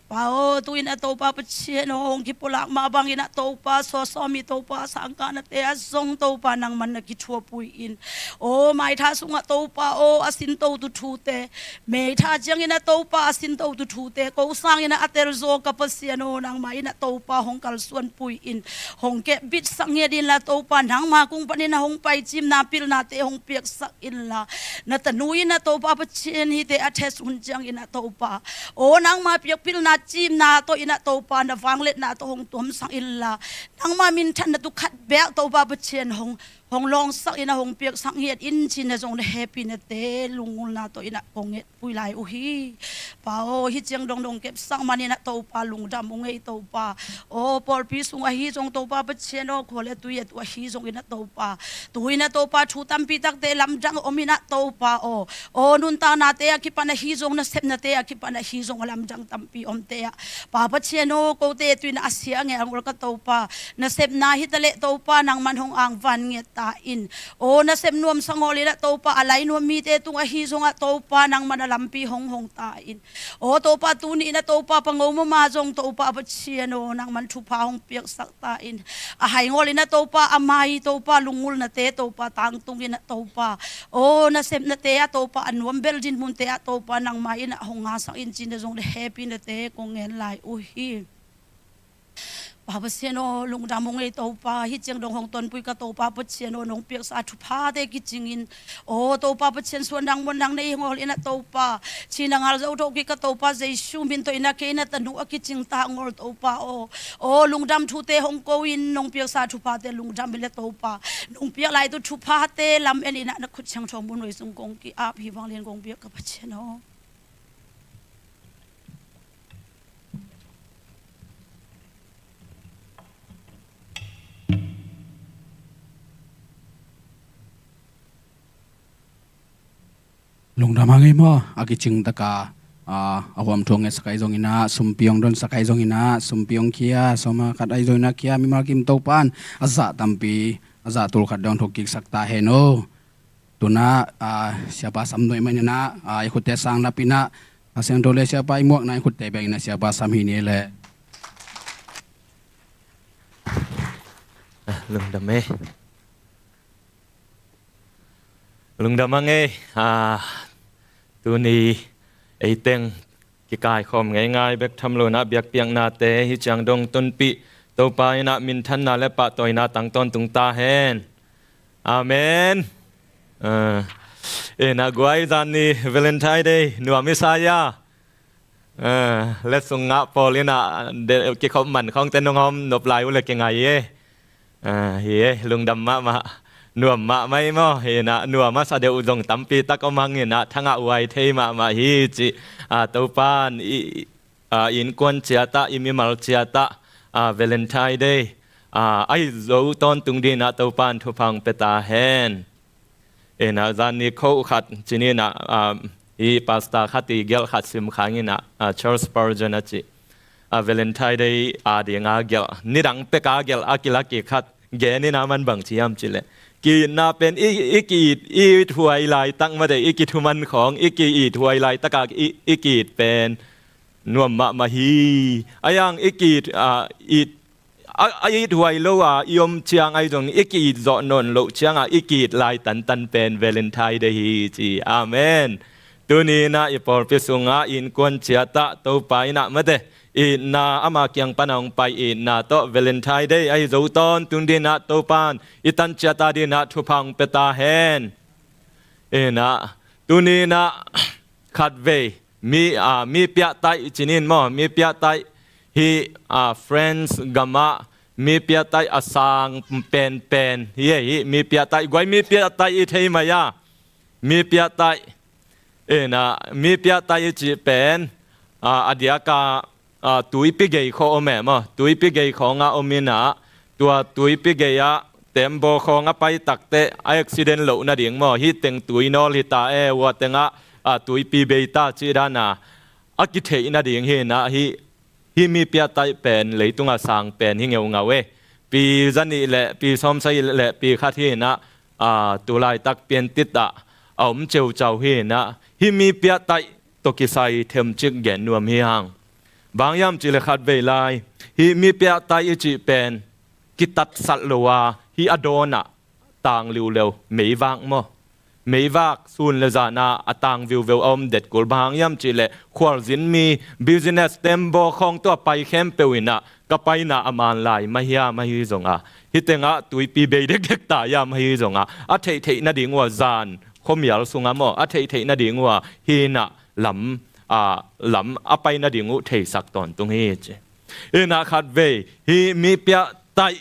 Pa aw, tu in ah Topa Pasian aw, hong kipulak mah bangin ah Topa, suasawm i Topa, sangkahnate ah zong Topa, nangman na kithuapui in. Aw maitha sungah Topa aw, a sinto tu thute, meitha ciangin ah Topa, a sinto tu thute ko sangin ah a telzaw ka Pasian aw, nangma in ah Topa hong kalsuanpui in, hong kepbitsak ngiat inla Topa, nangma kung panin ah hong paicimna, pilnate hong piaksak inla, na tanu in ah Topa Pasian, hihte a thes hun ciangin ah Topa, aw nangma piakpilna, cimna tawh in ah Topa, na vangliatna tawh hong tuamsak inla, nangma minthanna tu khat bek Topa Pasian hong, hong lawngsak in ah hong piaksak ngiat in, ci-in ah zong le hehpihna te, lunggulna tawh in ah kong ngetpui lai uh hi. Pa aw, hih ciang dongdong kepsak manin ah Topa, lungdam ung ei Topa. Aw pawlpi sung ahi zong Topa Pasian aw, khua le tui a tu ahi zongin ah Topa, tu in ah Topa, thu tampi takte lamdang om in ah Topa aw, aw nuntaknate a kipan ahi zong, nasepnate a kipan ahi zong, a lamdang tampi omte ah, Pa Pasian aw, kote tu in ah a sia a ngel ngol ka Topa, nasepna hi taleh Topa, nangman hong angvan ngiat ta in. Aw nasep nuamsa ngawl in ah Topa, a lai nuam mite tung ahi zongah Topa, nangman a lampi hong hong ta in. Aw Topa, tuni in ah Topa, Pango mama zong Topa Pasian aw, nangman thupha hong piaksak ta in. A hai ngawl in ah Topa, a mai Topa, lunggulnate Topa, tangtung in ah Topa, aw nasepnate ah Topa, a nuam bel dinmunte ah Topa, nangma in ah hong ngasak in, ci-in ah zong le hehpihna te kong ngen lai uh hi. Pa Pasian aw, lungdam hong ei Topa, hih ciang dong hong tonpui ka Topa Pasian aw, nong piaksa thuphate kicingin, aw Topa Pasian, suan dang muan dang nei ngol in ah Topa, cina ngal zo tawh kik ka Topa Jesu min tawh in ah kei na tanu a kicing ta ngol Topa aw. Aw lungdam thute hong ko in, nong piaksa thuphate lungdam in le Topa, nong piak lai tu thuphate lam en in ah na khut siangtho mun hoi sung kong ki-ap hi, vanglian kong piak ka Pasian aw. Lungdam hang ei maw, a kicing taka a huam thu hong ngetsak ahi zongin ah, sumpi hong donsak ahi zongin ah, sumpi hong khia, sawma khat ahi zongin ah khia, mimal kim Topa'n a zah tampi, a zah tul khat dong thuk kiksak ta hen aw. Tuna a, Siapa Sam nuai mah in ah a, i khutte sang nap in ah, a siangtho le Siapa i muakna i khutte beng in ah Siapa Sam hi ni le. Lungdam ei. Lungdam hang ei. Tuni ei teng kikaikhawm ngeingai bek tham lo in ah biakpiaknate hih ciang dong tonpih Topa in ah minthanna le pahtawina tang tawntung ta hen. Amen. Ei na guai, zan ni Valentine Day nuam i sa hia? Letsong ngah pawl in ah kikhop man khawngte nong hawm nop lai uh le kingai e. Hi e, lungdam mahmah. Nuam mahmah ei maw, hi in ah nuam a sa deuh zong tampi tak om hang in ah thangah uai thei mahmah hi cih Topa'n i innkuan ciatah, i mimal ciatah Valentine Day ahi zo tawntung dingin ah Topa'n thupha hong pia ta hen. Ei na zan ni khoh khat cinin ah i pastor khat i gelh khat sim khang in ah, Charles Spurgeon a cih, Valentine Day a dinga gelh, nidang peka gelh a kilak i khat gen in ah, man bang ci hiam cih leh, ki-itna pen i, i ki-it, i it huai laitak mate, i kithuman khawng, i ki-it huai laitaka i, i ki-it pen nuam mahmah hi. A yang i ki-it, a, it, a, a it huai lo a i om ciang ahi zong i ki-it zawh nawn loh cianga i ki-it lai tantan pen Valentine Day hi ci. Amen. Tuni in ah i pawlpi sungah innkuan ciatah Topa in ah mate, itna ama kiang pana hong pai itna tawh Valentine Day ahi zo tawntung dingin ah Topa'n i tan ciata dingin ah thupha hong pia ta hen. In ah tuni in ah khatvei mi, a, mi piahtaih cinin maw, mi piahtaih hih, a, France gamah mi piahtaih a sang penpen hi, hih mi piahtaih, guai mi piahtaih i thei mai a, mi piahtaih. In ah mi piahtaih i cih pen, a, a diaka, a, tuipi gei khawng om e maw, tuipi gei khawngah om in ah, tua tuipi gei-ah tembaw khawng a pai takteh a accident loh nading maw, hih teng tui nawl hi ta e, ua tengah, a, tuipi bei ta cih dana a kitheih nading hi in ah hih, hih mi piahtaih pen leitungah sang pen hi ngeungau e. Pi zanih le pi sawmsagih le pi khat hi in ah, a, tulaitak piantit ah a om ceucau hi in ah hih mi piahtaih tawh kisai themcik gen nuam hi hang. Bang hiam cih leh khatvei lai hih mi piahtaih i cih pen kitatsat lo a, hih a dawnah tang liuleu, meivak maw, meivak sun le zana a tang viuveu a om detkul. Bang hang hiam cih leh khualzin mi, business, tembaw khawng tawh a pai khempeuh in ah ka paina a man lai mah hiam ahi zonga, hih tengah tuipi bei dekdek ta hiam ahi zonga, a theihtheih nading uh a zan khuamial sungah maw, a theihtheih nading uh a hih in ah lam, a, lam a pai nading uh theisak tawntung hi ci. In ah khatvei hih mi piahtaih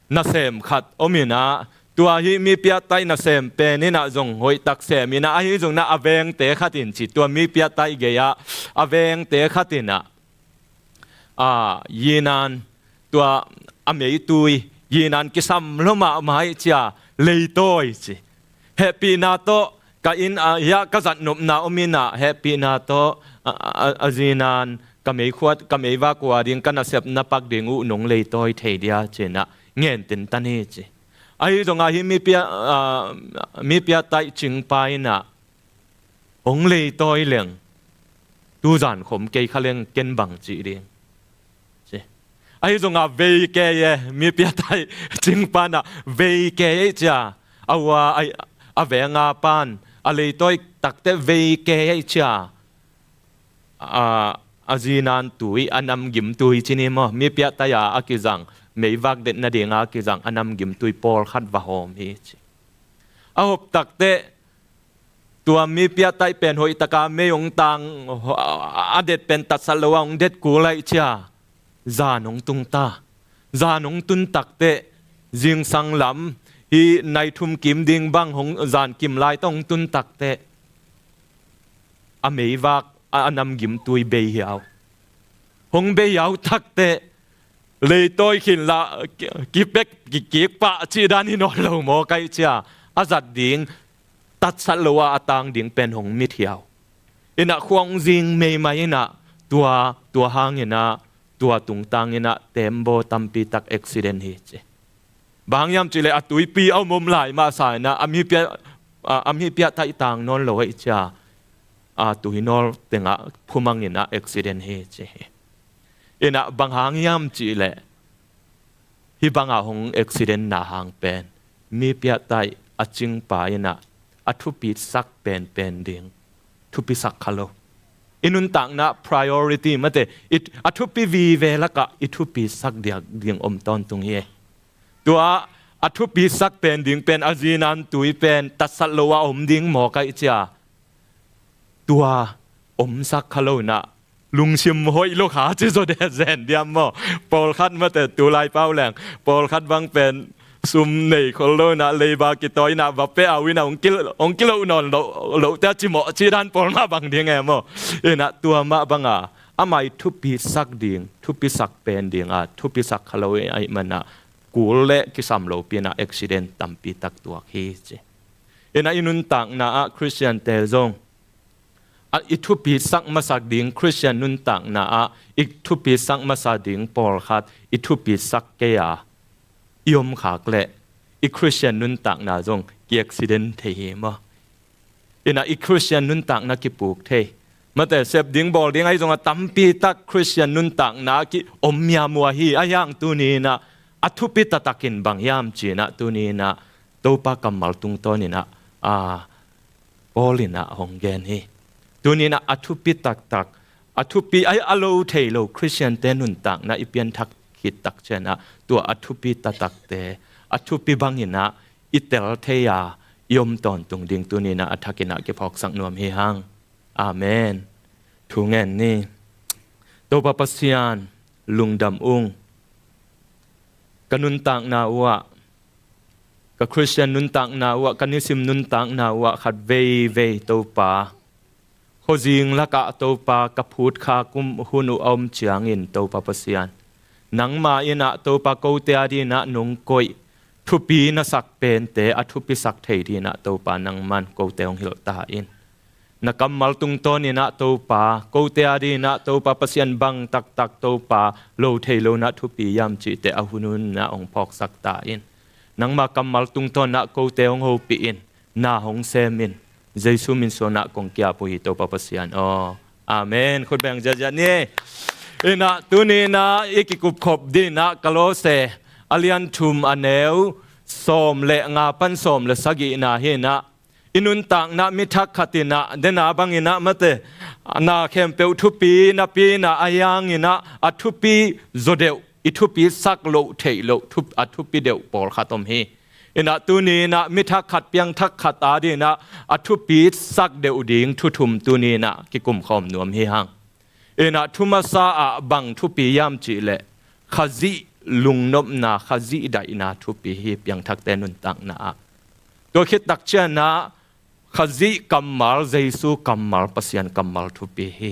nasem khat om in ah, tua hih mi piahtaih nasem pen in ah zong hoihtak sem in ah, ahi zong in ah a vengte khat in ci, tua mi piahtaih gei-ah a vengte khat in ah, a, yinan, tua a meitui yinan kisam lua mahmah hi ci a, leitawi ci. Hehpihna tawh ka inn, a, hiah ka zatnopna om in ah, hehpihna tawh, a, a, a, a zinan ka meikhuat, ka meivak uh a ding, ka nasepna pak ding uh nong leitawi thei dia ci in ah ngen tintan hi ci. Ahi zongah hih mi pia, a, mi piahtaih cingpa in ah hong leitawi leng tuzan khawm kei kha leng ken bang cih ding ci. Ahi zongah vei kei e, mi piahtaih cingpa in ah vei kei ei ci a, a ua, a, a venga pan a leitawi takteh vei kei ei ci a, a, a zinan tui, a namgim tui ci ni maw, mi piahtaih a a kizang, meivak det nadinga a kizang a namgim tui pawlkhat va hawm hi ci. A hop takteh tua mi piahtaih pen hoihtaka mei hong tang, a det pen tatsat lo a hong det kul ahih cia zan hong tung ta. Zan hong tun takteh zingsang lam, hih nai thum kim ding bang hong zan kim lai tawh hong tun takteh a meivak a, a namgim tui bei hiau. Hong bei hiau takteh leitawi khin lah ki, kipek kikik pah cih dan hi nawn lo maw ka hih cia, a zat ding tatsat lo a a tang ding pen hong mit hiau. Inah khua hong zing meimai inah tua, tua hang inah tua tungtang inah tembaw tampi tak accident hi ci. Bang hang hiam cihleh a tuipi a om om lai masa inah a mi pia, a, a mi piahtaih tang nawn lo ahih cia, a, tuinawl tengah phumang inah accident hi ci hi. Inah bang hang hiam cihleh hih banga hong accident na hang pen mi piahtaih a cingpa inah a thupisak penpen ding thupisak kha lo. I nuntakna priority mate, i, a thupi vive lakah i thupisak diak ding om tawntung hi. Tua a thupisak pen ding pen a zinan tui pen tatsat lo a om ding maw ka hih cia, tua omsak kha lo inah lungsim hoih lo kha ci zaw deh zen diam maw? Pawlkhat mate, tulai pau leng pawlkhat bang pen sum nei khol lo inah leiba kitawi inah va pia au inah hong kil, hong kiloh nawn lo, loh te a cimawh cih dan pawl mah bang ding e maw? Inah tua mah banga amah i thupisak ding, thupisak pen dinga thupisak kha lo ahih manah kul le kisam lopi inah accident tampi tak tuak hi ci. Inah i nuntakna ah Khristiante zong a, i thupisak masak ding, Khristian nuntakna ah i thupisak masa ding pawlkhat i thupisak kei a i om khak leh i Khristian nuntakna zong ki accident thei hi maw? Inah i Khristian nuntakna kipuk thei. Mate, sep ding bawl ding ahi zongah tampi tak Khristian nuntakna ki om miamua hi. Ahi hang tuni inah a thupi taktakin bang hiam ci inah tuni inah Topa kammal tungtawn inah, a, Paul inah hong gen hi. Tuni inah a thupi taktak, a thupi a, a lo thei lo Khristiante nuntakna i pianthak khit tak cianah tua a thupi taktakte a thupi bang inah i tel thei a i om tawntung ding tuni inah a thak inah kiphawksak nuam hi hang. Amen. Thu ngen ni. Topa Pasian, lungdam ung. Ka nuntakna uhah, ka Khristian nuntakna uhah, ka nisim nuntakna uhah khat veivei Topa, khuazing lakah Topa ka phutkhak hun uh a om ciangin Topa Pasian, nangma inah Topa kote a dinah nong koih thupi na sak pente a thupisak thei dinah Topa nangman kote hong hilh ta in. Na kammal tungtawn inah Topa, kote a dinah Topa Pasian bang taktak Topa lo thei lo na thupi hiam cihte a hun hun inah hong phawksak ta in. Nangma kammal tungtawn inah kote hong hopih in, na hong sem in. Jesu min suanah kong kiap uh hi Topa Pasian aw. Amen. Khut beng ziahziah ni. Inah tuni inah i kikupkhop dinah Kolose a lian thum a neu sawm le nga pan sawm le sagihna hi inah i nuntakna mi thak khat inah dena bang inah mate, na khempeuh thupi napi inah a hiang inah a thupi zaw deuh, i thupi sak loh theih loh thup-, a thupi deuh pawlkhat om hi. Inah tuni inah mi thak khat piang thak khat a dinah a thupi sak deuh ding thu thum tuni inah kikum khawm nuam hi hang. Inah thu masa ah bang thupi hiam cihleh Khazih lungnopna, Khazih daihna thupi hi piangthakte nuntakna ah. Tua khit tak cianah Khazih kammal, Jesu kammal, Pasian kammal thupi hi.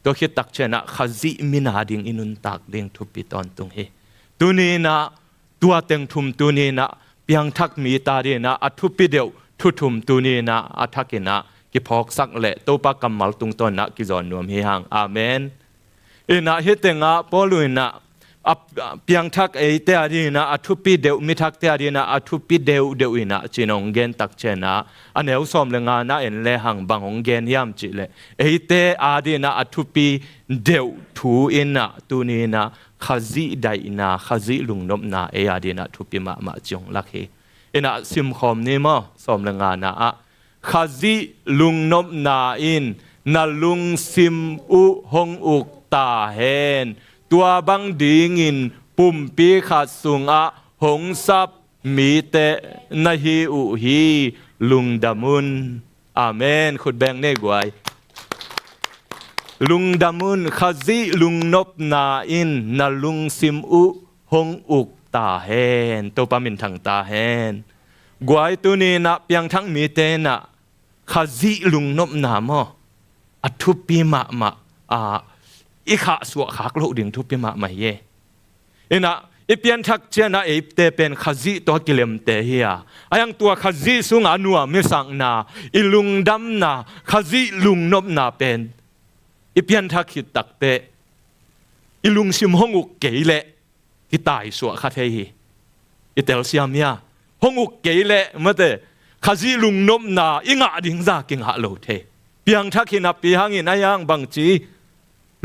Tua khit tak cianah Khazih min a ding i nuntak ding thupi tawntung hi. Tuni inah tua teng thum tuni inah piangthak mite a dinah a thupi deuh thu thum tuni inah a thak inah kiphawksak le Topa kammal tungtawn inah kizawn nuam hi hang. Amen. Inah hih tengah Paul inah a, a piangthak eite a dinah a thupi deuh, mi thakte a dinah a thupi deuh deuh inah ci-in hong gen tak cianah a neu sawm le nga na en le hang bang hong gen hiam cihleh eite a dinah a thupi deuh thu inah tuni inah Khazih daihna, Khazih lungnopna ei a dinah thupi mahmah ci hong lak hi. Inah simkhawm ni maw, sawm le nga na ah Khazih lungnopna in na lungsim uh hong uk ta hen. Tua bang dingin pumpi khat sungah hong sap mite na hi uh hi. Lungdam un. Amen. Khut beng ni guai. Lungdam un. Khazih lungnopna in na lungsim uh hong uk ta hen. Topa minthang ta hen. Guai, tuni-in ah piangthak mite in ah Khazih lungnopna maw, a thupi mahmah, a, i khahsuah khak loh ding thupi mahmah hi e. In ah i pianthak ciangin ah eite pen Khazih tawh a kilemte hi a, a hiang tua Khazih sungah a nuam i sakna, i lungdamna, Khazih lungnopna pen i pianthak khit takteh i lungsim hong uk kei leh kitaisuah kha thei hi. I telsiam hi a, hong uk kei leh mate, Khazih lungnopna i ngah ding zah kingah lo thei. Piangthak hi napi hangin a hiang bangci,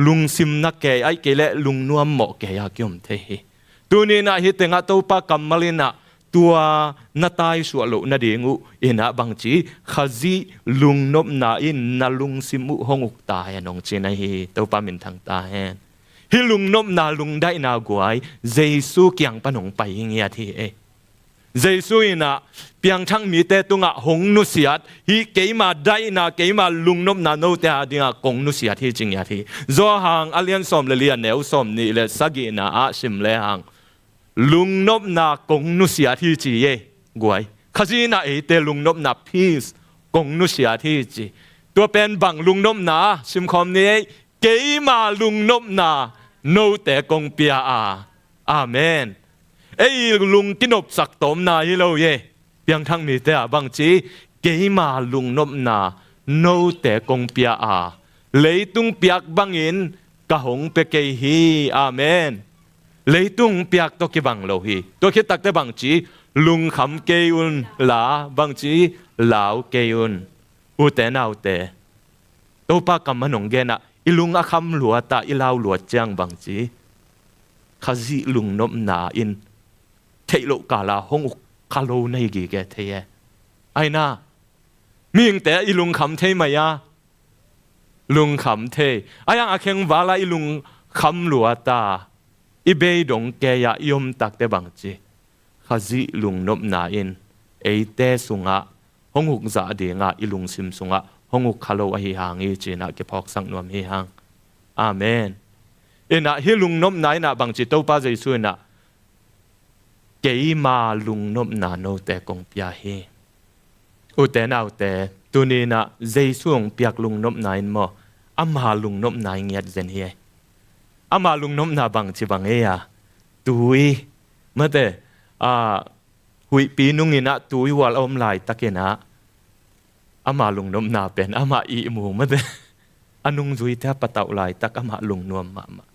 lungsim na kei, ahih kei leh lungnuam mawh kei a kiom thei hi. Tuni-in ah hih tengah Topa kammal in ah tua na taisuah loh nading uh in ah bangci, Khazih lungnopna in na lungsim uh hong uk ta hen, hong ci-in ahi hi. Topa minthang ta hen. Hih lungnopna, lungdaihna guai, Jesu kiang pan hong pai hi ngiat hi e. Jesu in ah piangthak mite tungah hong nusiat hi. Keima daihna, keima lungnopna note a dingah kong nusiat hi, ci ngiat hi. Johan a lian sawm le li, a neu sawmnih le sagihna ah sim lehang, lungnopna kong nusiat hi, ci e. Guai, Khazih in ah eite lungnopna, peace, kong nusiat hi, ci. Tua pen bang lungnopna, simkhawm ni ei. Keima lungnopna note kong pia a. Amen. Ei lung kinopsak tawmna hi lo hi e. Piangthak mite ah bangci, keima lungnopna note kong pia a, leitung piak bangin ka hong pia kei hi. Amen. Leitung piak tawh kibang lo hi. Tua khit takteh bangci, lungkham kei un la, bangci, lau kei un. Ute naute, Topa kammal hong gen ah i lung a kham luat a, i lau luat ciang bangci, Khazih lungnopna in theih loh kal ah hong uk kha lo na hi gige thei e. Aina, mihingte i lungkham thei mai a, lungkham thei. A hiang a khengval ah i lungkham luat a, i beidong kei ah i om takteh bangci, Khazih lungnopna in eite sungah hong uk zah dingah, i lungsim sungah hong uk kha lo ahi hang hi, ci-in ah kiphawksak nuam hi hang. Amen. In ah hih lungnopna in ah bangci, Topa Jesu in ah keima lungnopna note kong pia hi. Ute naute, tuni-in ah Jesu hong piak lungnopna in maw, ama lungnopna i ngiat zen hi e. Ama lungnopna bangci bang ei a, tui, mate, a, huihpi nungin ah tui hual a om laitakin ah ama lungnopna pen ama ihmu, mate, a nungzuite a patauh laitak ama lungnuam mahmah.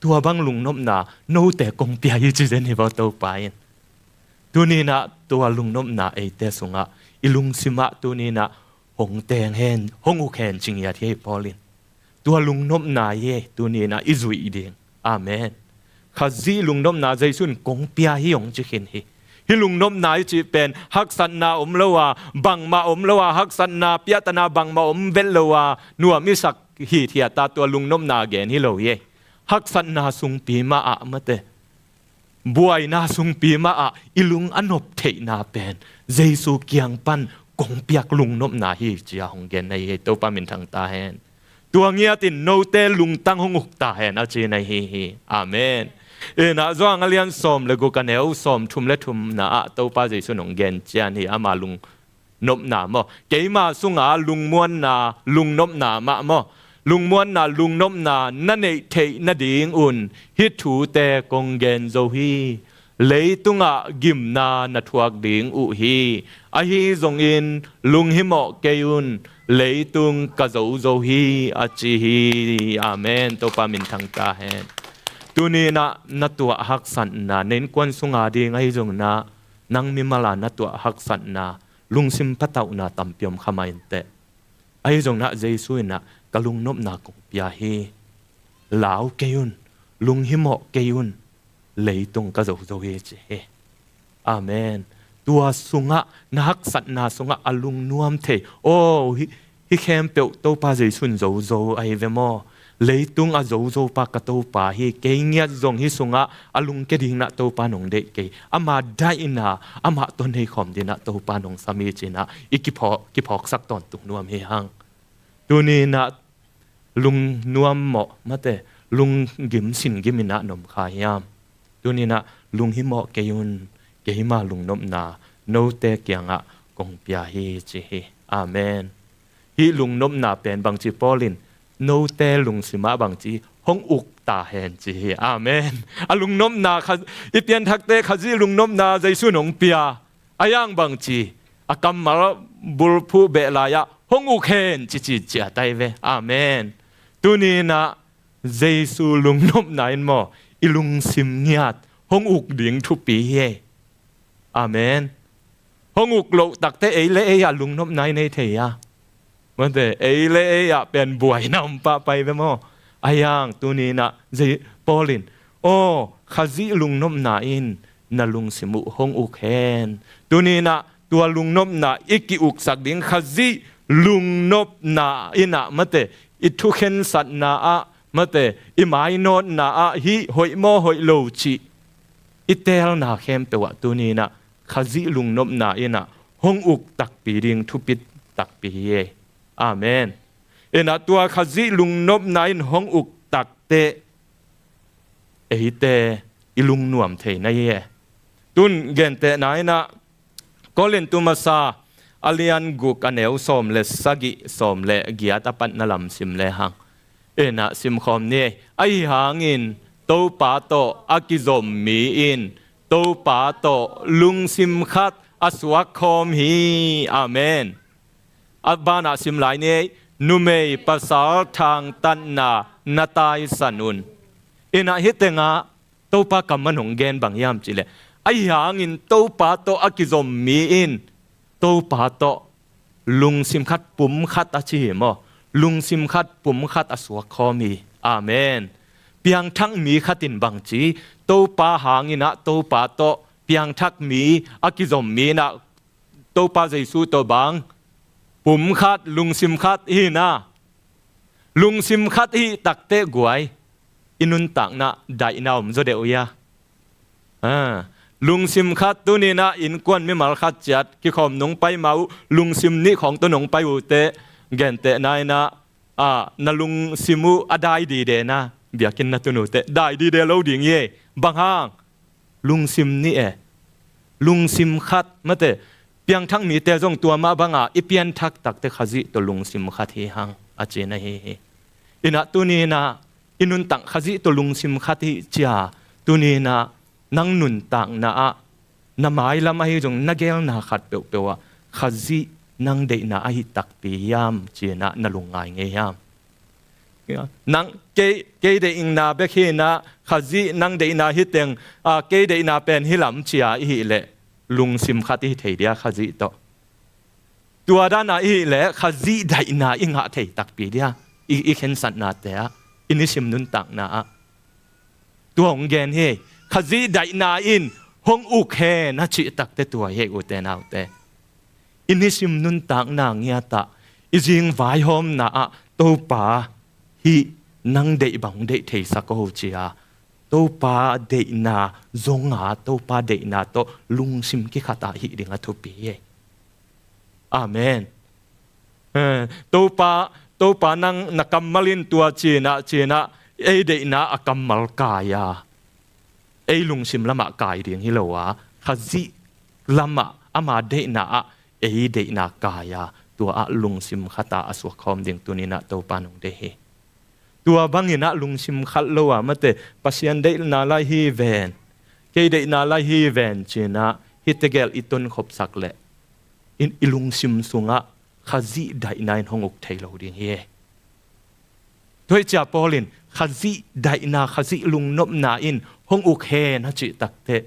Tua bang lungnopna note kong pia hi, ci zen hi vo Topa in. Tuni-in ah tua lungnopna eite sungah, i lungsim ah tuni-in ah hong teng hen, hong uk hen, ci ngiat hi e Paul in. Tua lungnopna hi e, tuni-in ah i zuih ding. Amen. Khazih lungnopna Jesu in kong pia hi, hong ci khin hi. Hih lungnopna i cih pen haksatna om lo a, bangmah om lo a, haksatna piahtana bangmah om vet lo a, nuam i sak hithiat a tua lungnopna gen hi lo hi e. Haksatna sungpi mah ah, mate, buaina sungpi mah ah i lung a nop theihna pen Jesu kiang pan kong piak lungnopna hi, ci-a hong gen na hi e. Topa minthang ta hen. Tua ngiatin note lungtang hong uk ta hen, a ci na hi hi. Amen. In ah Johan a lian sawm le guk, a neu sawmthum le thumna ah Topa Jesu in hong gen cian hi, ama lung nopna maw. Keima sunga lungmuanna, lungnopna mah maw. Lungmuanna, lungnopna na neih theih nadingun hih thute kong gen zo hi. Leitungah gimna na thuak ding uh hi. Ahi zongin lunghimawh kei un, leitung ka zo zo hi, a ci hi. Amen. Topa minthang ta hen. Tuni-in ah na tuah haksatna, na innkuan sunga ding ahi zongin ah nang mimal a na tuah haksatna, lungsim patauhna tampi om kha mah inteh. Ahi zongin ah Jesu in ah ka lungnopna kong pia hi. Lau kei un, lunghimawh kei un, leitung ka zo zo hi, ci hi. Amen. Tua sungah, na haksatna sungah a lungnuam thei. Aw, hih, hih khempeuh Topa Jesu in zo zo ahi ve maw. Leitung a zozo pa ka Topa hi, kei ngiat zong hih sungah a lungke dingin ah Topa nong deih kei. Ama daihna, amah tawh nei khawm dingin ah Topa nong sam hi ci-in ah i kiphawk, kiphawksak tawntung nuam hi hang. Tuni-in ah lungnuam mawh, mate, lunggim singgimin ah na om kha hiam? Tuni-in ah lunghimawh kei un, keima lungnopna note kiangah kong pia hi ci hi. Amen. Hih lungnopna pen bangci Paul in note lungsimah bangci hong uk ta hen ci hi. Amen. A lungnopna kha, i pianthakte Khazih lungnopna Jesu in hong pia. A hiang bangci, a kammal bulphuh beh lai-ah hong uk hen ci ci ciat ai ve. Amen. Tuni-in ah Jesu lungnopna in maw, i lungsim ngiat hong uk ding thupi hi. Amen. Hong uk loh takte ei le ei ah lungnopna i nei thei a, mate, ei le ei ah pen buaina om pahpai ve maw? A hiang tuni-in ah Paul in, aw, Khazih lungnopna in na lungsim uh hong uk hen. Tuni-in ah tua lungnopna i ki-uksak ding Khazih lungnopna in ah, mate, i thukhensatna ah, mate, i mainawtna ah hih hoih maw hoih lo cih i teelna khempeuh ah tuni-in ah Khazih lungnopna in ah hong uk takpi ding thupi takpi hi. Amen. In ah tua Khazih lungnopna in hong uk takte eite i lungnuam theina hi. Tun gentehna in ah Korintu masa a lian guk a neu sawm le sagih, sawm le giat a patna lam sim le hang. In ah simkhawm ni. Ahi hangin Topa tawh a kizom mi in Topa tawh lungsim khat a suak khawm hi. Amen. A banah sim lai ni. Numei pasal thangtatna na taisan un. In ah hih tengah Topa kammal hong gen bang hiam cih leh, ahi hangin Topa tawh a kizom mi in Topa tawh lungsim khat, pum khat a ci hi maw? Lungsim khat, pum khat a suak khawm hi. Amen. Piangthak mi khat in bangci, Topa hangin ah Topa tawh piangthak mi, a kizom mi in ah Topa Jesu tawh bang pum khat, lungsim khat hi na. Lungsim khat hih takte guai, i nuntakna daihna om zaw deuh hia? Ah, lungsim khat, tuni-in ah innkuan mimal khat ciat kikhawm nong pai ma uh, lungsim nih khawng tawh nong pai uh teh, gentehna in ah, ah, na lungsim uh a dai dide na, biakinn na tun uh teh dai dide lo ding hi. Bang hang? Lungsim nih e. Lungsim khat, mate, piangthak mite zong tua mah banga i pianthak takte Khazih tawh lungsim khat hi hang a cihna hi hi. In ah tuni-in ah i nuntak Khazih tawh lungsim khat hi cia, tuni-in ah nang nuntakna ah na mailam ahi zong na geelna khat peuhpeuh ah Khazih nang deihna ahi takpi hiam ci-in ah na lungngai ngei hiam? Nang kei, kei deihna bek hi na, Khazih nang deihna hi teng, ah, kei deihna pen hi lam cia i hih leh lungsim khat i hi thei dia Khazih tawh? Tua dana i hih leh Khazih daihna i ngah thei takpi dia i, i khensatnate ah, i nisim nuntakna ah. Tua hong gen hi. Khazih daihna in hong uk hen a cih takte tua hi, ute naute. I nisim nuntakna ngiat ah, i zing vaihawmna ah Topa hih nang deih bang hong deih theisak o cia, Topa deihna zonga, Topa deihna tawh lungsim kikhat ah hih ding a thupi hi. Amen. Eh, Topa, Topa nang na kammal in tua ci-in ah, ci-in ah ei deihna a kammal kai a, ei lungsim lamah kai ding hi lo a, Khazih lamah ama deihna ah ei deihna kai a, tua ah lungsim khat ah a suak khawm ding tuni-in ah Topa nong deih hi. Tua bangin ah lungsim khat lo a, mate, Pasian deihna lai hi ven, kei deihna lai hi ven ci-in ah hih tegel i tonkhopsak leh i, i lungsim sungah Khazih daihna in hong uk thei lo ding hi. Tua hi cia Paul in Khazih daihna, Khazih lungnopna in hong uk hen a cih takte,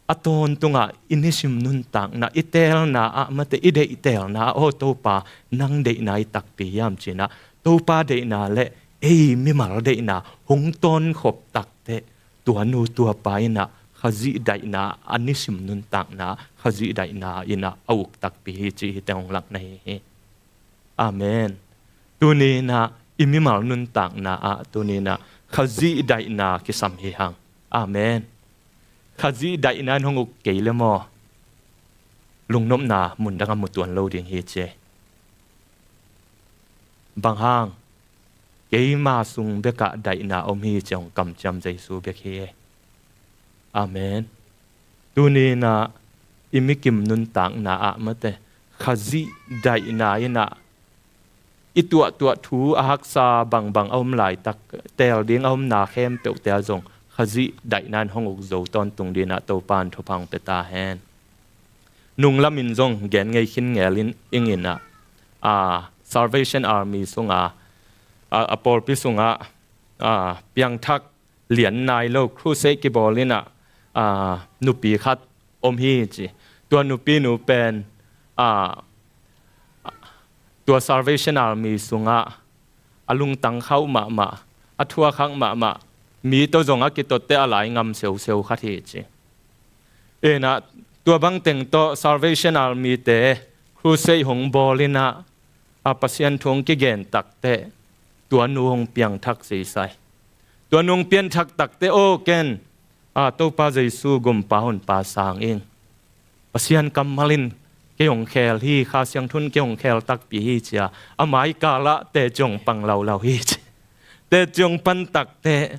a tawntungah i nisim nuntakna, i teelna ah, mate, i deih teelna ah, aw Topa, nang deihna hi takpi hiam ci-in ah Topa deihna le ei mimal deihna hong tawnkhop takte, tua nu tua pa in ah Khazih daihna, a nisim nuntakna Khazih daihna in ah a uk takpi hi cih hih teng hong lakna hi hi. Amen. Tuni-in ah i mimal nuntakna ah tuninah Khazih daihna kisam hi hang. Amen. Khazih daihna in hong uk kei le maw, lungnopna mundang a mu tuan lo ding hi ci. Bang hang? Keima sung bekah daihna om hi ci hong kamciam Jesu bek hi. Amen. Tuninah i mikim nuntakna ah mate Khazih daihna inah i tuahtuah thu a haksa bangbang a om laitak, teel ding a omna khempeuhte ah zong Khazih daihna in hong uk zo tawntung dinah Topa in thupha hong pia ta hen. Nunglam in zong gen ngei khin ngel in, ing inah, a, Salvation Army sungah, a, a pawlpi sungah, a, piangthak lian nai lo crusade kibawl inah, a, nupi khat om hi ci. Tua nupinu pen, a, tua Salvation Army sungah a lungtang khauh mahmah, a thuakhak mahmah, mi tawh zong a kitotte a lai ngam seuseu khat hi ci. Inah tua bangteng tawh Salvation Army te crusade hong bawl inah, a, Pasian thu hong kigen takteh tua nu hong piangthak seisai. Tua nu hong piangthak takteh, aw ken, a, Topa Jesu gumpa honpa sang ing. Pasian kammal in kei hong khel hi, Kha Siangtho in kei hong khel takpi hi cia, a maikalah teci hong pang laulau hi ci. Teci hong pan takteh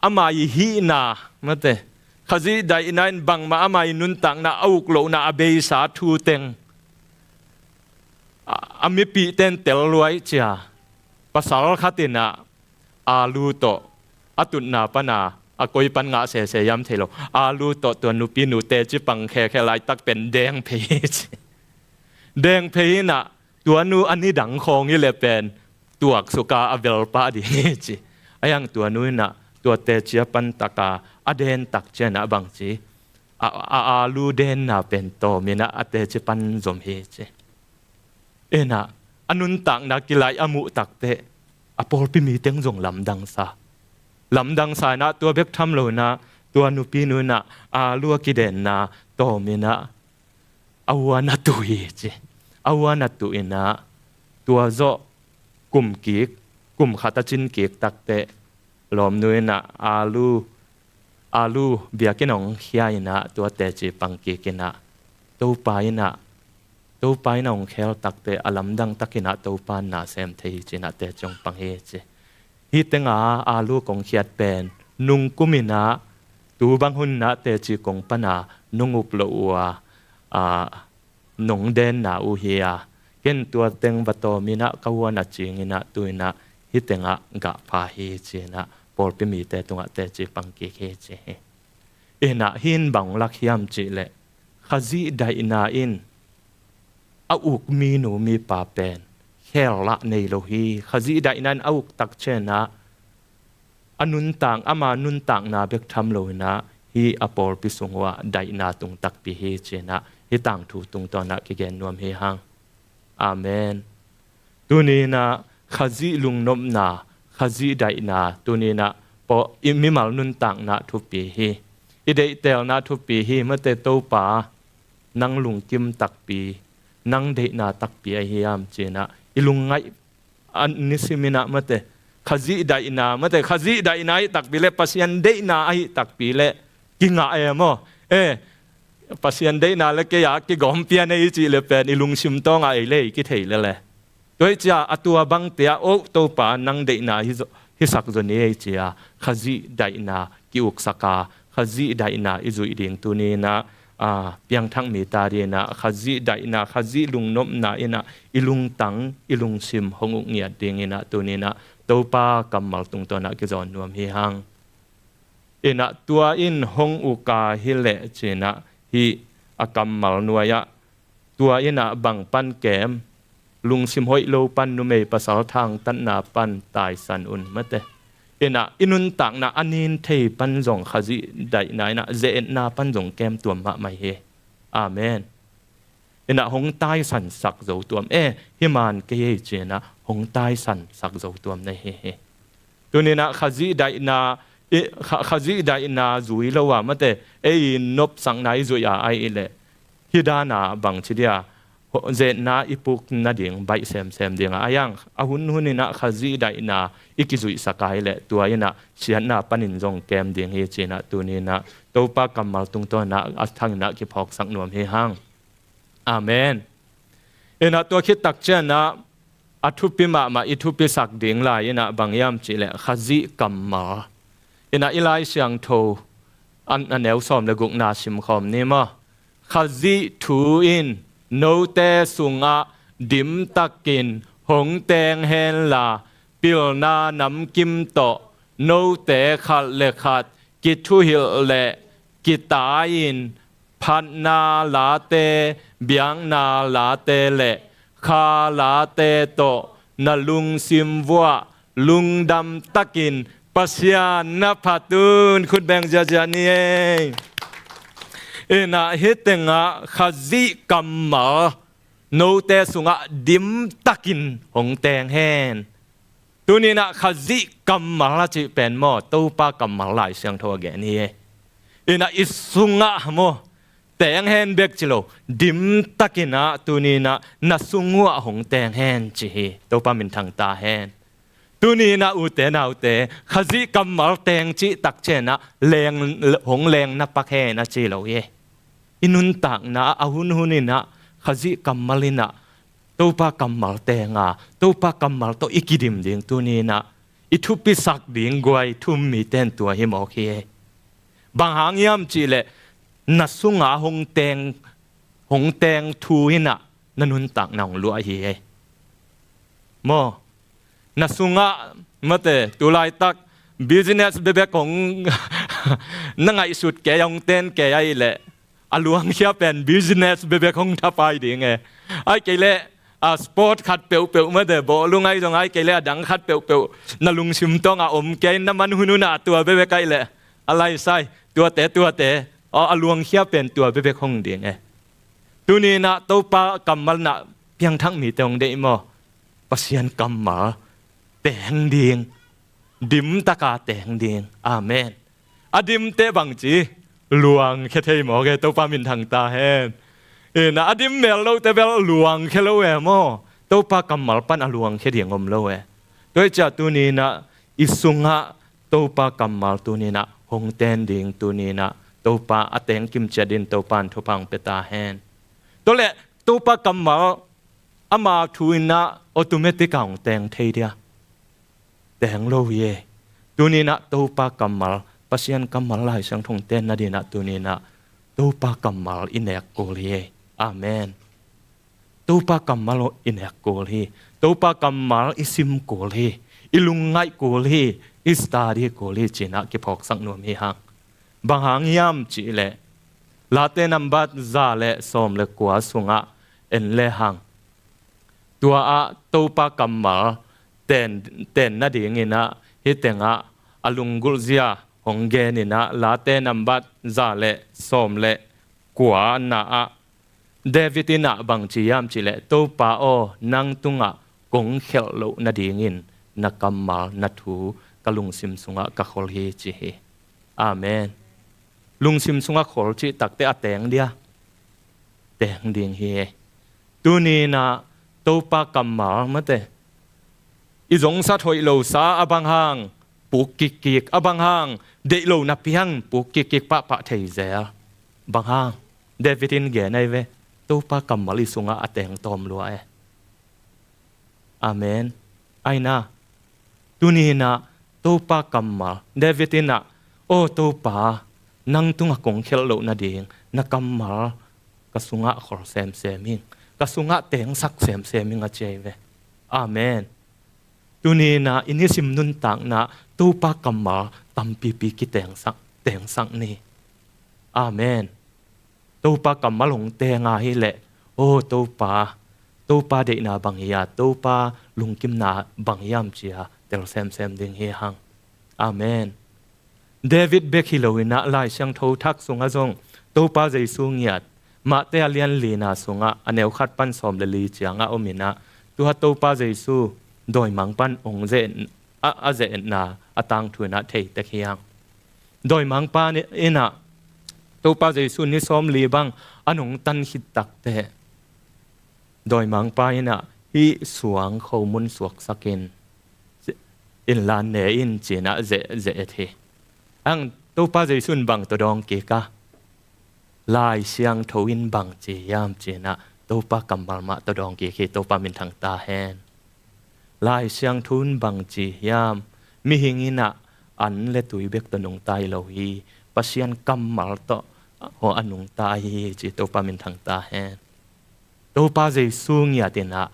ama i hihna mate, Khazih daihna in bangmah ama i nuntakna a uk lohna a beisa thu teng a, a mipihte in tel luai cia. Pasal khat inah aalu tawh a tutna pana a koi pan ngah sese hiam thei lo, aalu tawh tua nupinu teci pang khekhe laitak pen deng phei hi ci. Deng phei inah tua nu a nidang khawng hi le pen tuaksuka a velpah ding hi ci. A hiang tua nu inah tua teci a pantaka a den tak cianah bangci, a, a, aalu denna pen tawm inah a teci pan zom hi ci. Inah a nuntakna kilai a muh takteh a pawlpi mi teng zong lamdangsa. Lamdangsa inah tua bek tham lo inah tua nupinu inah aalu a kidenna tawm inah a huan a tuh hi ci. A huan a tuh inah tua zawh kum kik, kum khat a cin kik takteh lawmnu inah aalu, aalu biakinn hong khia inah tua teci pang kik inah Topa inah, Topa inah hong khel takteh a lamdang tak inah Topa in na sem thei hi ci inah teci hong pang hi ci. Hih tenga aalu kong khiat pen nungkum inah tu bang hun inah teci kong pana nung up loh uh a, a, nong denna uh hi a, ken tua teng va tawm inah ka huan a cing inah tu inah hih tengah gah pha hi ci inah pawlpi mite tungah teci pang kik hi ci hi. Inah hih in bang lak hiam cihleh Khazih daihna in a uk minu mipa pen khel lah nei lo hi. Khazih daihna in a uk tak cianah a nuntak, ama nuntakna bek tham lo inah hih a pawlpi sung uhah daihna tung takpi hi ci inah hih tangthu tungtawnah kigen nuam hi hang. Amen. Tuni inah Khazih lungnopna, Khazih daihna tuni inah paw-, i mimal nuntakna thupi hi. I deihtelna thupi hi mate, Topa nang lungkim takpi, nang deihna takpi ahi hiam ci inah i lungngaih a nisim inah mate, Khazih daihna mate, Khazih daihna ahi takpi le Pasian deihna ahi takpi le kingah e maw? E, Pasian deihna le kei a kigawm pian e i cih le pen i lungsim tawngah ei le ei kithei lele. Tua hi cia a tua bangte ah, o Topa nang deihna hi zo-, hisak zaw ni ei cia Khazih daihna ki-uksak a, Khazih daihna i zuih ding tuni inah, a, piangthak mi ta ding inah Khazih daihna, Khazih lungnopna inah i lungtang i lungsim hong uk ngiat ding inah tuni inah Topa kammal tungtawnah kizawn nuam hi hang. Inah tua in hong uk a hi leh ci inah hih a kammal nuai-ah tua inah bang pan kem, lungsim hoih lo pan numei pasal thangtatna pan taisan un mate. Inah i nuntakna a nin thei pan zong Khazih daihna inah ze-etna pan zong kem tuam mahmah hi. Amen. Inah hong taisan sak zo tuam e, hih man kei ei ci inah hong taisan sak zo tuam na hi hi. Tuni inah Khazih daihna, i, Kha-, Khazih daihna zui lo a mate, ei nopsakna i zuih a ai i leh hih dana bangci dia zetna i puk nading baih semsem ding a, a hiang a hunhun inah Khazih daihna i kizuihsak a hi leh tua inah siatna panin zong kem ding hi ci-inah tuni inah Topa kammal tungtawn inah a thang inah kiphawksak nuam hi hang. Amen. Inah tua khit tak cianah a thupi mahmah i thupisak ding lai inah bang hiam cihleh Khazih kammal. Inah i Lai Siangtho a neu sawm le gukna simkhawm ni maw? Khazih thu in note sungah dimtakin hong teng henla, pilna namkim tawh note khat le khat kithuhilh le kitai-in phatna late, biakna late le kha late tawh na lungsim vuah lungdam takin Pasian na phat un. Khut beng ziazia ni ei. Inah hih tengah Khazih kammal note sungah dimtakin hong teng hen. Tuni inah Khazih kammal a cih pen maw, Topa kammal Lai Siangtho a gen hi. Inah i sungah maw, teng hen bek ci lo, dimtakin ah tuni inah na sung uah hong teng hen ci hi. Topa minthang ta hen. Tuni inah ute naute, Khazih kammal teng cih tak cianah leng, hong leng na pak hen a ci lo hi. I nuntakna a hunhun inah Khazih kammal inah Topa kammal tenga, Topa kammal tawh i kidim ding tuni inah i thupisak ding guai thum mite in tua hi mawk hi. Bang hang hiam cihleh na sunga hong teng, hong teng thu inah na nuntakna hong luah hi. Maw? Na sungah mate, tu laitak business bekbek hong na ngaihsut kei a, hong ten kei a hi leh a luangkhia pen business bekbek hong thapai ding e. Ai kei leh a sport khat peuhpeuh mate, bawhlung ai zong ai kei leh a dang khat peuhpeuh na lungsim tawng a om kei, na man hunhun ah tua bekbek ai leh a laisai tuate tuate, a, a luangkhia pen tua bekbek hong ding e. Tuni inah Topa kammal inah piangthak mite hong deih maw? Pasian kammal teng ding, dimtaka teng ding. Amen. A dimte bangci luangkhia thei mawk e, Topa minthang ta hen. Inah a dim mel lote bel luangkhia lo e maw? Topa kammal pan a luangkhia ding om lo e. Tua hi ciah tuni inah i sungah Topa kammal tuni inah hong ten ding tuni inah Topa a teng kimciat in Topa in thupha hong pia ta hen. Tua leh Topa kammal ama thu inah automatic a hong teng thei dia? Teng lo hi e. Tuni inah Topa kammal, Pasian kammal Lai Siangtho hong ten nading inah tuni inah Topa kammal i nek kul hi e. Amen. Topa kammal i nek kul hi. Topa kammal i sim kul hi. I lungngaih kul hi. I study kul hi ci-in ah kiphawksak nuam hi hang. Bang hang hiam cih leh Late nambat za le sawm le kua sungah en le hang. Tua ah Topa kammal ten, ten nading in ah hih tengah a lunggulh zia hong gen in ah Late nambat za le sawm le kua na ah David in ah bangci hiam cih leh, Topa aw, nang tungah kong khelh loh nadingin na kammal, na thu ka lungsim sungah ka khol hi, ci hi. Amen. Lungsim sungah khol cih takte a teng dia? Teng ding hi. Tuni in ah Topa kammal mate, i zongsat hoih losa a bang hang puk kikkik, a bang hang deih lo napi hang puk kikkik pahpah thei zel. Bang hang? David in gen ahi ve, Topa kammal i sungah a teng tawm lua e. Amen. Aina, tuni in ah Topa kammal, David in ah, aw Topa, nang tungah kong khelh loh nading na kammal ka sungah khol semsem ing, ka sungah tengsak semsem ing, a ci ahi ve. Amen. Tuni in ah i nisim nuntakna Topa kammal tampipi kitengsak, tengsak ni. Amen. Topa kammal hong teng a hi leh, aw Topa, Topa deihna bang hi a, Topa lungkimna bang hiam ci a tel semsem ding hi hang. Amen. David bek hi lo in ah Lai Siangtho Thak sungah zong Topa Jesu ngiat, Mate a lian lina sungah a neu khat pan sawm le li ciangah om in ah, tua Topa Jesu dawimang pan hong ze-, a, a ze-etna a tangthu in ah thei tek hi hang. Dawimangpa in ah Topa Jesu ni sawmli bang a nungtan khit takteh, dawimangpa in ah hih suang khomun suaksak in, in la ne in ci-in ah zeh, zeh et hi. Ang Topa Jesu in bang tawh dawng kik a, Lai Siangtho in bang ci hiam ci-in ah Topa kammal mah tawh dawng kik hi. Topa minthang ta hen. Lai Siangtho in bang ci hiam? Mihing in ah an le tui bek tawh nungta hi lo hi. Pasian kammal tawh, aw, a nungta hi ci. Topa minthang ta hen. Topa Jesu ngiat in ah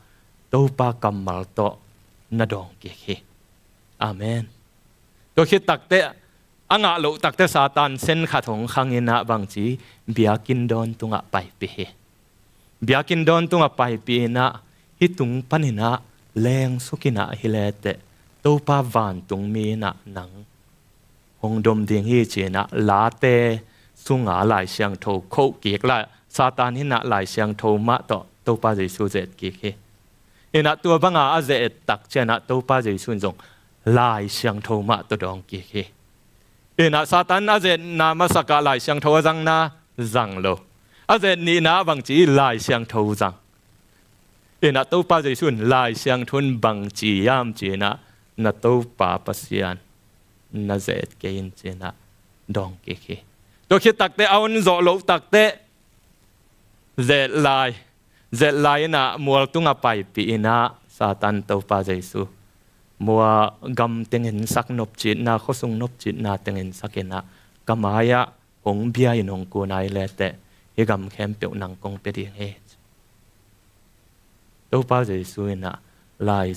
Topa kammal tawh na dawng kik hi. Amen. Tua khit takteh, a ngah loh takteh Satan sen khat hong khang in ah bangci, biakinn dawn tungah paipih hi. Biakinn dawn tungah paipih in ah, hih tung panin ah lengsuk in ah hi leteh, Topa vantung mi in ah nang hong dom ding hi ci-in ah, late sunga Lai Siangtho khoh kik la, Satan in ah Lai Siangtho mah tawh Topa Jesu zet kik hi. In ah tua banga a zet tak ciang ah Topa Jesu in zong Lai Siangtho mah tawh dawng kik hi. In ah Satan a zetna masak ah Lai Siangtho a zang na, zang lo. A zet nihna ah bangci, Lai Siangtho zang. In ah Topa Jesu in Lai Siangtho in bangci hiam ci-in ah, na Topa Pasian na zet kei in ci-in ah dawng kik hi. Tua khit takteh, a hun zawh loh takteh, zet lai, zet lai in ah mual tungah paipih in ah, Satan, Topa Jesu, mual gam teng in sak, nopcitna, khuasung nopcitna teng in sak in ah, ka mai-ah hong bia in hong kun a hi leteh, hih gam khempeuh nang kong pia ding hi. Topa Jesu in ah Lai,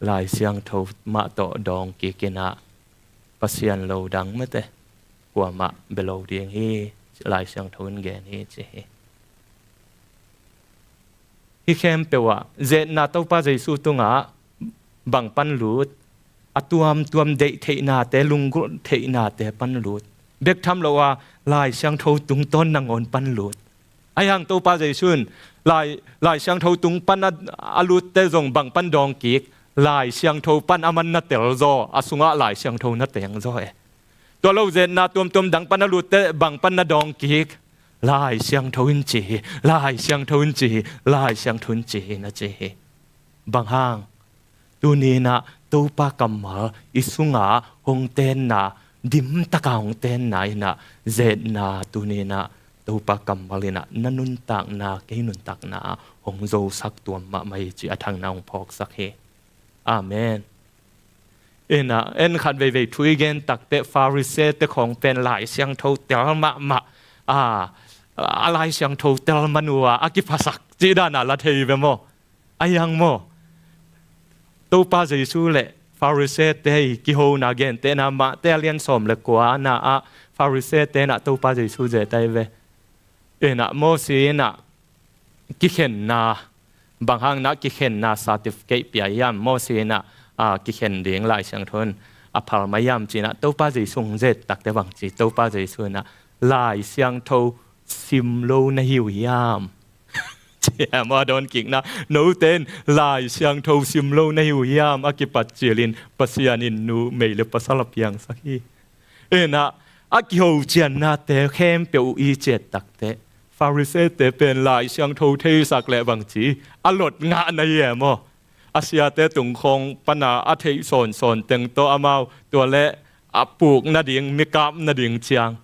Lai Siangtho mah tawh dawng kik in ah, Pasian lo dang mate kuamah bia lo ding hi, Lai Siangtho in gen hi ci hi. Hih khempeuh ah zetna, Topa Jesu tungah bang pan lut, a tuamtuam deih theihnate, lunggulh theihnate pan lut. Bek tham lo a, Lai Siangtho tungtawn nangawn pan lut. Ahi hang Topa Jesu in Lai, Lai Siangtho tung pan a, a lutte zong bang pan dawng kik, Lai Siangtho pan a man na tel zaw, a sungah Lai Siangtho na teng zaw e. Tua lo zetna tuamtuam dang pan a lutte bang pan na dawng kik, Lai Siangtho in ci hi, Lai Siangtho in ci hi, Lai Siangtho in ci hi, na ci hi. Bang hang? Tuni in ah Topa kammal i sungah hong tenna, dimtaka hong tenna in ah, zetna tuni in ah Topa kammal in ah na nuntakna, kei nuntakna ah hong zosak tuam mahmah hi ci a thangna hong phawksak hi. Amen. In ah, en khat veivei thu i gen takteh Pharisee-te khawng pen Lai Siangtho tel mahmah, a, a Lai Siangtho tel man uh a, a kiphasak cih dan ah la thei ve maw? Ahi hang maw? Topa Jesu le Pharisee-te i kihona gentehna, Mate a lian sawm le kuana ah Pharisee-te in ah Topa Jesu zet ahi ve. In ah Mosi in ah kikhenna, bang hang in ah kikhenna certificate pia hiam, Mosi in ah, a, kikhen ding Lai Siangtho in a phal mah hiam ci-in ah Topa Jesu hong zet takteh bangci, Topa Jesu in ah, Lai Siangtho sim lo na hi uh hiam? Ci hiam, a dawnkikna, note in Lai Siangtho sim lo na hi uh hiam? A kipat cilin Pasian in numei le pasal a piangsak hi. In ah, a kihociannate khempeuh i ciat takteh, Pharisee-te pen Lai Siangtho theisak leh bangci, a lot ngah na hi e maw? A siate tung khawng pana a theih sawnsawn teng tawh amau tua le a puk nading, mi kap nading ciang.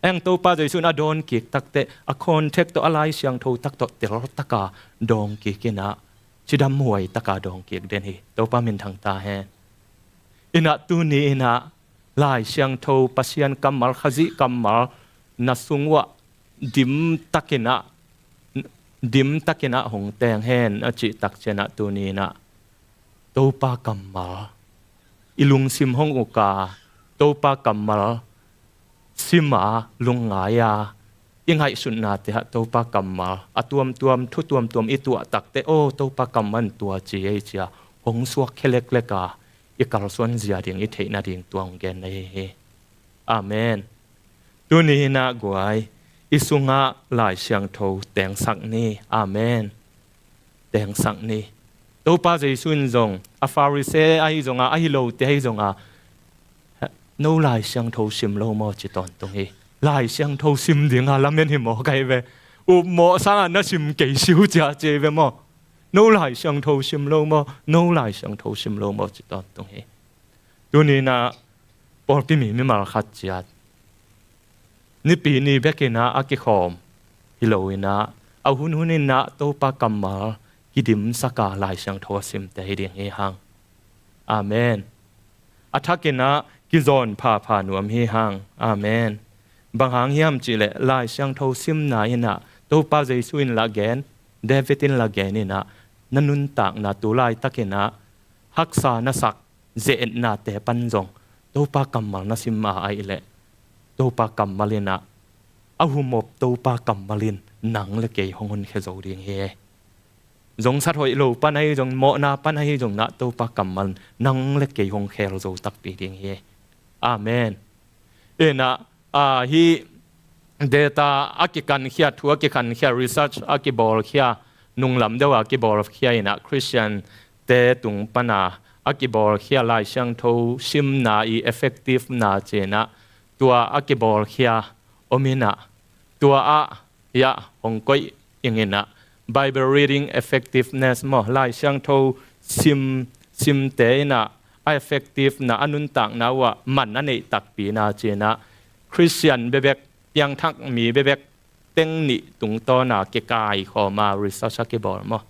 Ahi hang Topa Jesu in a dawnkik takteh, a context tawh, a Lai Siangtho tak tawh teltaka dawnkik in ah, cidamhuai taka dawnkik den hi. Topa minthang ta hen. In ah tuni in ah Lai Siangtho, Pasian kammal, Khazih kammal na sung uah dimtakin ah, dimtakin ah hong teng hen, a cih tak ciang ah tuni in ah Topa kammal i lungsim hong uk a, Topa kammal sim a, lungngai a, i ngaihsutnate ah Topa kammal a tuamtuam, thu tuamtuam i tuah takteh, aw, Topa kammal in tua ci ei ci a hong suak khia leklek a, i kalsuan zia ding, i theih nading tua hong gen na hi hi. Amen. Tuni in ah guai, i sungah Lai Siangtho tengsak ni. Amen. Tengsak ni. Topa Jesu in zong, a Pharisee ahi zongah, ahi lote ahi zongah, no Lai Siangtho sim lo maw ci tawntung hi. Lai Siangtho sim dinga lamen hi maw, kai ve. Upmawh sangah na sim kei si uh ci a, ci ve maw? No Lai Siangtho sim lo maw, no Lai Siangtho sim lo maw ci tawntung hi. Tuni-in ah pawlpi mi mimal khat ciat nipi ni bekin ah a kikhawm hi lo-in ah, a hunhun in ah Topa kammal kidimsak a Lai Siangtho a simte hi ding hi hang. Amen. A thakin ah kizawn phapha nuam hi hang. Amen. Bang hang hiam cihleh Lai Siangtho simna in ah Topa Jesu in lah gen, David in lah gen in ah, na nuntakna tu laitakin ah haksa na sak ze-etnate pan zong Topa kammal na sim a ahih leh, Topa kammal in ah a humop Topa kammal in nang le kei hong honkhia zo ding hi. Zongsat hoih lo pan ahi zong, mawhna pan ahi zong in ah Topa kammal in nang le kei hong khel zo takpi ding hi. Amen. In ah, ah, hih data a kikankhia, thu a kikankhia, research a kibawlkhia, nunglam deuh a kibawlkhia in ah Christian-te tung pan a a kibawlkhia Lai Siangtho simna i effective-na ci-in ah tua a kibawlkhia om in ah, tua ah hiah hong koih ing in ah, Bible reading effectiveness maw, Lai Siangtho sim, simte in ah a effectiveness, a nuntakna uh ah man a neih takpina ci-in ah Christian bekbek, piangthak mi bekbek teng nih tungtawn a kikaikhawm a research a kibawl maw.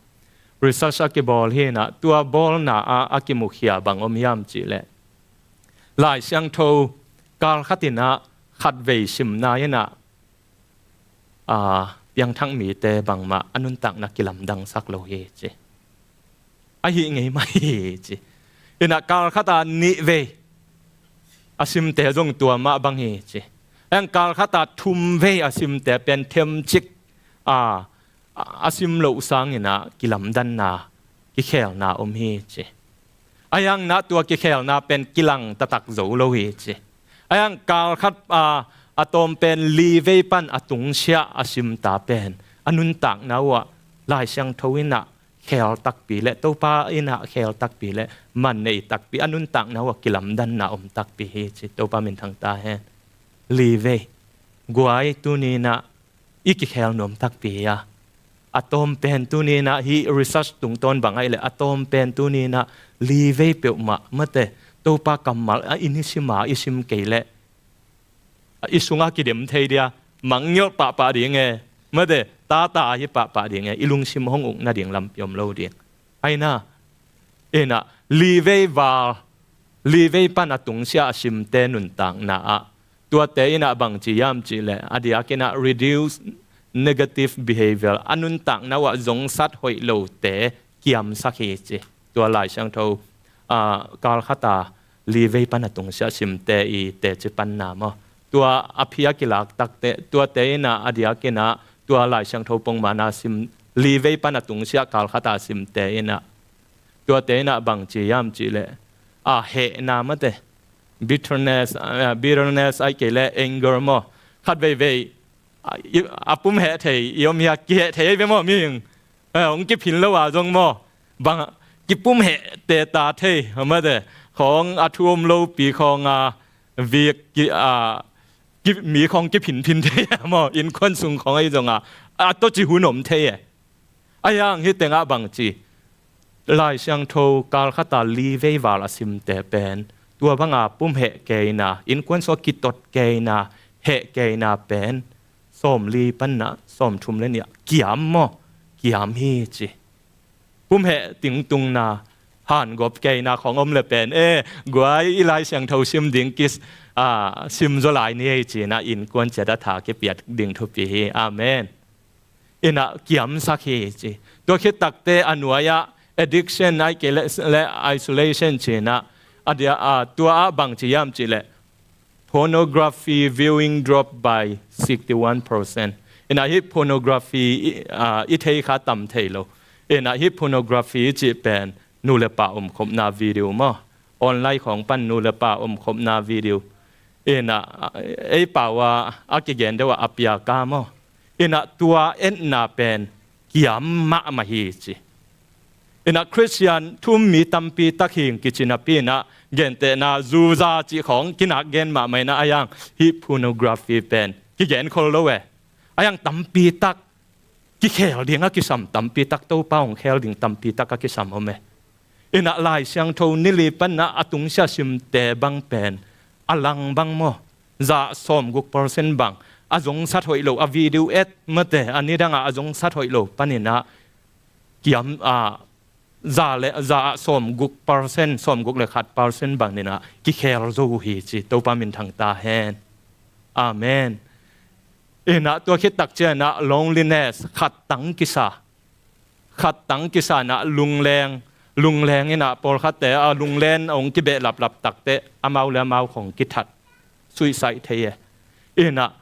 Research a kibawl hi in ah, tua bawlna ah a kimukhia bang om hiam cihleh, Lai Siangtho kal khat in ah khatvei simna in ah, a, piangthak mite bangmah a nuntakna kilamdangsak lo hi ci. Ahi ngei mah hi ci. In ah kal khat a nihvei a simte zong tua mah bang hi ci. Ahi hang kal khat a thumvei a simte pen themcik a, a sim loh sangin ah kilamdanna, kikhelna om hi ci. Ahi hang in ah tua kikhelna pen kilang taktak zo lo hi ci. Ahi hang kal khat a, a tawm pen livei pan a tungsiah a simta pen a nuntakna uh ah Lai Siangtho in ah khel takpi le, Topa in ah khel takpi le, man nei takpi, a nuntakna uh ah kilamdanna om takpi hi ci. Topa minthang ta hen. Livei. Guai, tuni in ah i kikhel nuam takpi hi a. A tawm pen tuni in ah, hih research tungtawn bang ahih leh, a tawm pen tuni in ah livei peuhmah mate, Topa kammal a i nisim a i sim kei leh, i sungah kidem thei dia, mangngilh pahpah ding e, mate, tata ahi pahpah ding e, i lungsim hong uk nading lampi om lo ding. Ahi na, in ah, livei val, livei pan a tungsiah a simte nuntakna ah, tuate in ah bang ci hiam cihleh, a diakin ah reduce negative behavior, a nuntakna uh ah zongsat hoih lote kiamsak hi ci. Tua Lai Siangtho, ah, kal khat a livei pan a tungsiah simte i teci panna maw, tua a phi a kilak takte, tuate in ah a diakin ah tua Lai Siangtho pongmawhna sim, livei pan a tungsiah kal khat a simte in ah, tuate in ah bang ci hiam cihleh, a, hehna mate, bitterness, a, bitterness ahih kei leh anger maw, khat veivei a, i, a pum heh thei i om hi a, kiheh thei ahi ve maw mihing. Eh, hong kiphin lo a zong maw, bang, kipum heh teta thei, mate, khawng a thu om lopi khawng a, vik ki, a, ki, mi khawng kiphinphin thei a maw, innkuan sung khawng ahi zong a, a tawci hun om thei e. Ahi hang hih tengah bang ci, Lai Siangtho kal khat a livei val a simte pen, tua bang a pum heh kei in ah, innkuan sung a kitot kei in ah, heh kei in ah pen, sawmli pan ah sawmthum le nih ah kiam maw, kiam hi ci. Pum heh tingtungna, hangop kei in ah khawng om leh pen, e, guai, i Lai Siangtho sim ding kis, a, sim zaw lai ni ei ci in ah innkuan ciat a tha kipiak ding thupi hi. Amen. In ah kiamsak hi ci. Tua khit takte a nuai ah addiction ahih kei leh, le isolation ci in ah, a dia, a, tua ah bang ci hiam cihleh, pornography viewing dropped by sixty-one percent. In ah hih pornography i, a, i thei kha tam thei lo. In ah hih pornography i cih pen nu le pa omkhopna video maw, online khawng pan nu le pa omkhopna video. In ah, a, ei pau a, a kigen deuh a, a piak a maw. In ah tua etna pen kiam mahmah hi ci. In ah Christian thu-um mi tampi tak hi ing kici napi in ah, gentehna zuza cih khawng kinak gen mahmah in ah, ahi hang hih pornography pen kigen khol lo e. Ahi hang tampi tak kikhel ding a kisam tampi tak, Topa hong khel ding tampi tak a kisam om e. Inah Lai Siangtho nili panah a tungsiah simte bang pen a lang bang maw, za sawmguk percent bang a zongsat hoih lo, a video et mate a nidangah a zongsat hoih lo paninah kiam a za le za ah sawmguk percent, sawmguk le khat percent bang ninah kikhel zo uh hi ci. Topa minthang ta hen. Amen. Inah tua khit takcianah loneliness, khat tang kisa, khat tang kisa inah lungleng, lungleng inah pawlkhatte a lunglen a hong kibehlaplap takte amau le amau khong kithat, suicide thei e. Inah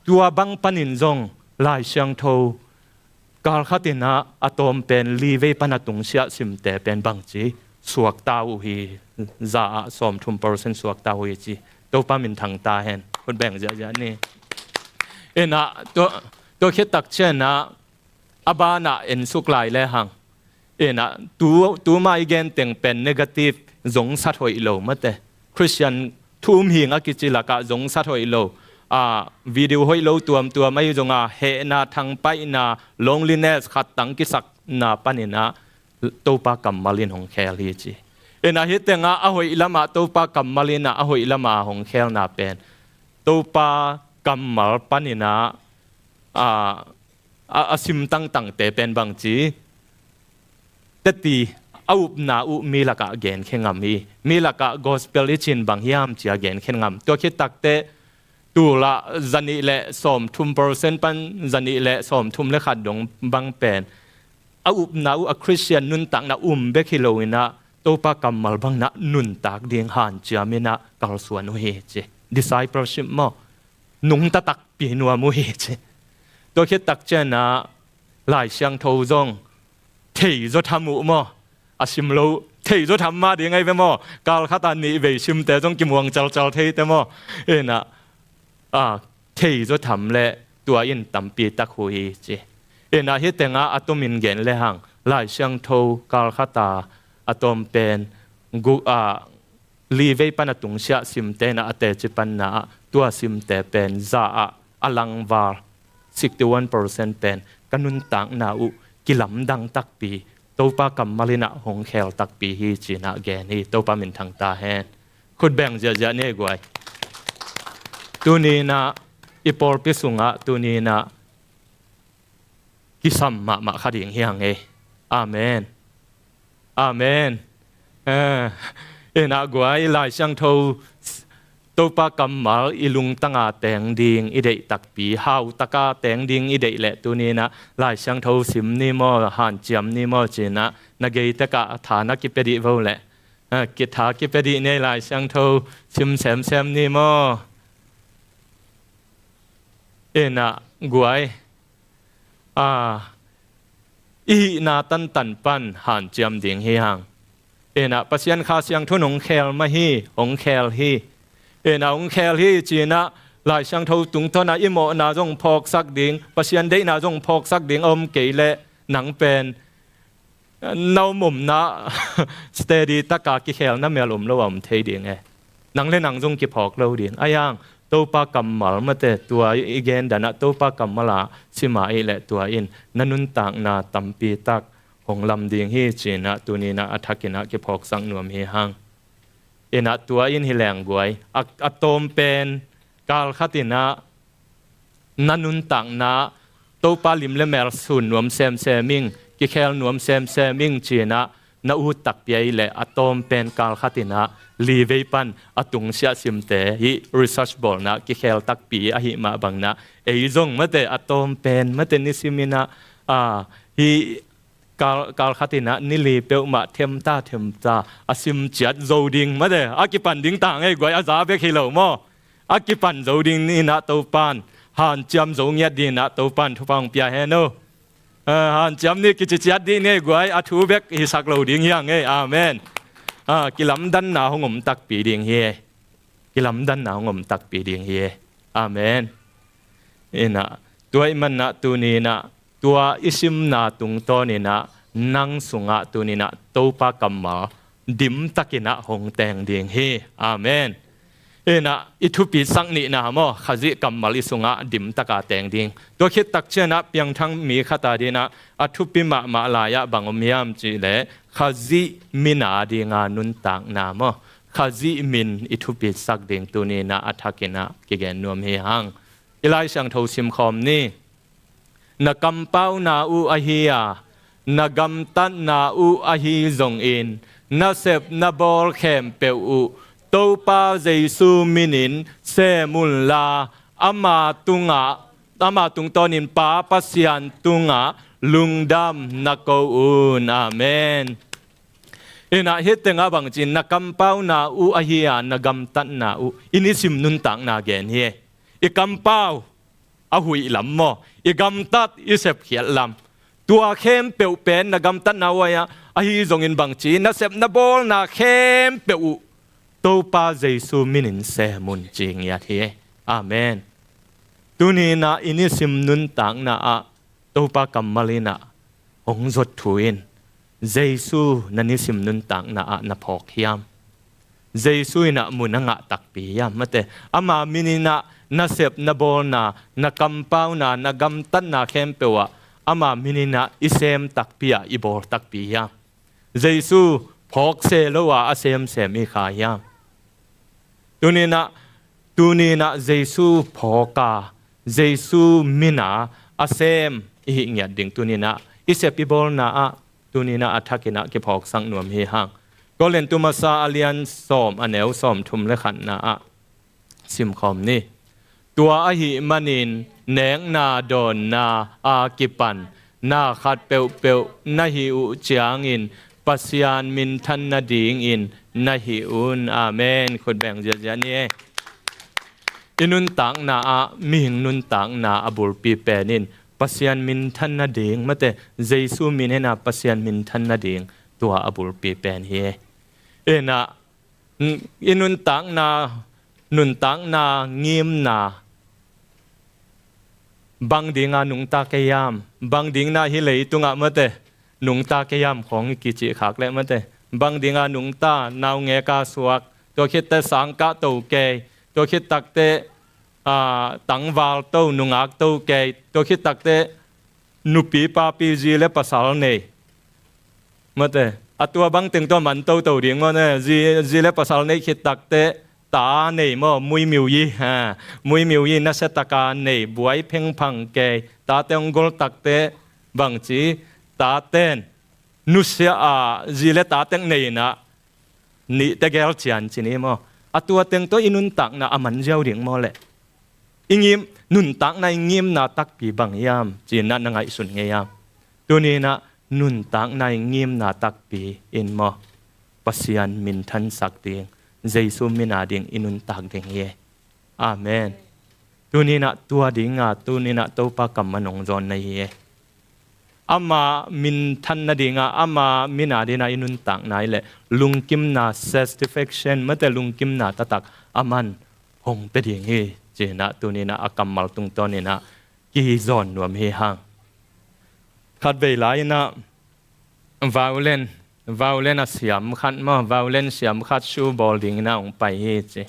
tua bang panin zong Lai Siangtho kalkhat inah a tawm pen li vei pan a tungsiah simte pen bangci suakta uh hi, za ah sawmthum percent suakta uh hi ci. Topa minthang ta hen. Khut beng ziahziah ni. Inah tua, tua khit takcianah a banah ensuk lai lehang, inah tu, tuma i genteng pen negative, zongsat hoih lo mate, Christian thu um hing a kici lakah zongsat hoih lo, a video hoih lo tuamtuam ahi zonga hehna, thangpaihna, loneliness, khat tang kisakna paninah Topa kammal in hong khel hi ci. Inah hih tengah a hoih lamah Topa kammal inah a hoih lamah hong khelna pen Topa kammal paninah a, a, a sim tangtangte pen bangci teti a upna uh mi lakah genkhia ngam hi. Mi lakah gospel i cin bang hiam cia genkhia ngam. Tua khit takte tulah zanih le sawmthum percent pan zanih le sawmthum le khat dong bang pen a upna uh a Christian nuntakna um bek hi loinah Topa kammal banginah nuntak ding hanciam inah kalsuan uh hi ci. Discipleship maw, nungta takpi nuam uh hi ci. Tua khit takcianah Lai Siangtho zong thei zaw tham uh maw, a sim lo, thei zaw tham mah ding ahi ve maw, kalkhat a nih vei simte zong kimuang calcal theite maw. Inah a thei zaw tham le tua in tampi tak uh hi ci. Inah hih tengah a tomin gen lehang Lai Siangtho kalkhat a a tawm pen gu, a, li vei pan a tungsiah simte inah a teci panna ah tua simte pen za ah a langval sixty one percent pen ka nuntakna uh kilamdang takpi, Topa kammal inah hong khel takpi hi cinah gen hi. Topa minthang ta hen. Khut beng ziahziah ni guai. Tuninah i pawlpi sungah tuninah kisam mahmah kha ding hi hang ei. Amen. Amen. Eh, inah guai, Lai Siangtho, Topa kammal i lungtanga teng ding i deih takpi, hautaka teng ding i deih leh tuninah Lai Siangtho sim ni maw, hanciam ni maw cinah na geitekah tha na kipia dih vo leh. Eh, kitha kipia dih ni ei, Lai Siangtho sim semsem ni maw. Inah guai, a, i hihna tantan pan hanciam ding hi hang. Inah Pasian Kha Siangtho in hong khel mah hi, hong khel hi. Inah hong khel hi cinah Lai Siangtho tungtawnah i mawhna zong phawksak ding, Pasian deihna zong phawksak ding a om kei leh nang pen na om omna steady taka kikhelna mel om lo a om thei ding e. Nang le nang zong kiphawk lo ding. Ahi hang Topa kammal mate tua i gen danah Topa kammal a sima i leh tua in na nuntakna tampi tak hong lam ding hi cinah tuninah a thakinah kiphawksak nuam hi hang. Inah tua in hi leng guai, a, a tawm pen kalkhat inah na nuntakna Topa lim le mel sun nuam semsem ing, kikhel nuam semsem ing cinah na ut takpi a i leh a tawm pen kalkhat inah li vei pan a tungsiah simte hi research bawlna kikhel takpi ahi mah banginah ei zong mate a tawm pen mate nisim inah, a, hi kal, kalkhat inah nili peuhmah themta themta a sim ciat zo ding mate a kipan ding ta ngei guai, a za bek hi lo maw. A kipan zo ding inah Topan hanciam zo ngiat ding inah Topan thupha hong pia hen o. Eh, hanciam ni kici ciat dih ni ei guai, a thu bek hisak lo ding hi hang ei. Amen. A, kilamdanna hong om takpi ding hi ei. Kilamdanna hong om takpi ding hi ei. Amen. Inah tua i manah tuninah tua i simna tungtawninah nang sungah tuninah Topa kammal dimtakinah hong teng ding hi. Amen. Inah i thupisak nihna maw, Khazih kammal i sungah dimtaka teng ding. Tua khit takcianah piangthak mi khat a dinah a thupi mahmah lai-ah bang om hiam cihleh Khazih min a dinga nuntakna maw, Khazih min i thupisak ding tuninah a thakinah kigen nuam hi hang. I Lai Siangtho simkhawm ni. Na kampauna uh ahi a, na gamtatna uh ahi zongin, na sep na bawl khempeuh uh Topa Jesu minin sem unla, ama tungah, ama tungtawnin Pa Pasian tungah lungdam na ko un. Amen. Inah hih tengah bangci, na kampauna uh ahi a, na gamtatna uh, i nisim nuntakna gen hi. I kampau a huih lam maw, i gamtat i sepkhiat lam, tua khempeuh pen na gamtatna uh ahi a, ahi zongin bangci, na sep na bawlna khempeuh uh Topa Jesu minin sem un, ci ngiat hi. Amen. Tuninah i nisim nuntakna ah Topa kammal inah hong zot thu in, Jesu na nisim nuntakna ah na phawk hiam? Jesu inah mun a ngah takpi hiam? Mate, ama min inah na sep na bawlna, na kampauna, na gamtatna khempeuh ah ama min inah i sem takpi a, i bawl takpi hiam? Jesu phawk se lo a, a semsem i kha hiam? Tuninah, tuninah Jesu phawk a, Jesu min a a sem i hih ngiat ding tuninah i sep i bawlna ah tuninah a thakinah kiphawksak nuam hi hang. Korintu masa a lian sawm, a neu sawmthum le khatna ah simkhawm ni. Tua ahih manin nekna dawnna a kipan na khat peuhpeuh na hih uh ciangin Pasian minthan nadingin na hih un. Amen. Khut beng ziahziah ni. I nuntakna ah, mihing nuntakna a bulpi pen in Pasian minthan nading, mate, Jesu min inah Pasian minthan nading, tua a bulpi pen hi. Inah, i nuntakna, nuntakna ngimna bang dinga nungta kei hiam? Bang dinga hih leitungah, mate, nungta kei hiam khawng i kicih khak leh, mate, bang dinga nungta, naungek a suak, tua khitteh sangkah to kei, tua khit takteh, aa, tangval to, nungak to kei, tua khit takteh nupi papi, zi le pasal nei. Mate, a tua bangteng tua man toto ding maw ne, zi, zi le pasal nei khit takteh ta nei maw, muimiu yi, ha, muimiu yi nasia taka nei, buai phengphang kei, tate hong gol takteh bangci, taten nusia a, zi le tate nei inah nih tegel cian ci ni maw? A tua teng tawh i nuntakna a man ziau ding maw leh? I ngim, nuntakna i ngimna takpi bang hiam, ci-inah na ngaihsun ngei hiam? Tuninah nuntakna i ngimna takpi in maw, Pasian minthansak ding, Jesu min a ding i nuntak ding hi. Amen. Tuninah tua dinga, tuninah Topa kammal hong zawn na hi. Ama minthan nadinga, ama min a dinga i nuntakna hi leh lungkimna, satisfaction, mate, lungkimna taktak aman hong pia ding hi, ci-inah tuninah a kammal tungtawninah kizawn nuam hi hang. Khatvei lai-inah violin, violin a siam khat maw, violin siam khat shoe bawl dinginah hong pai hi ci.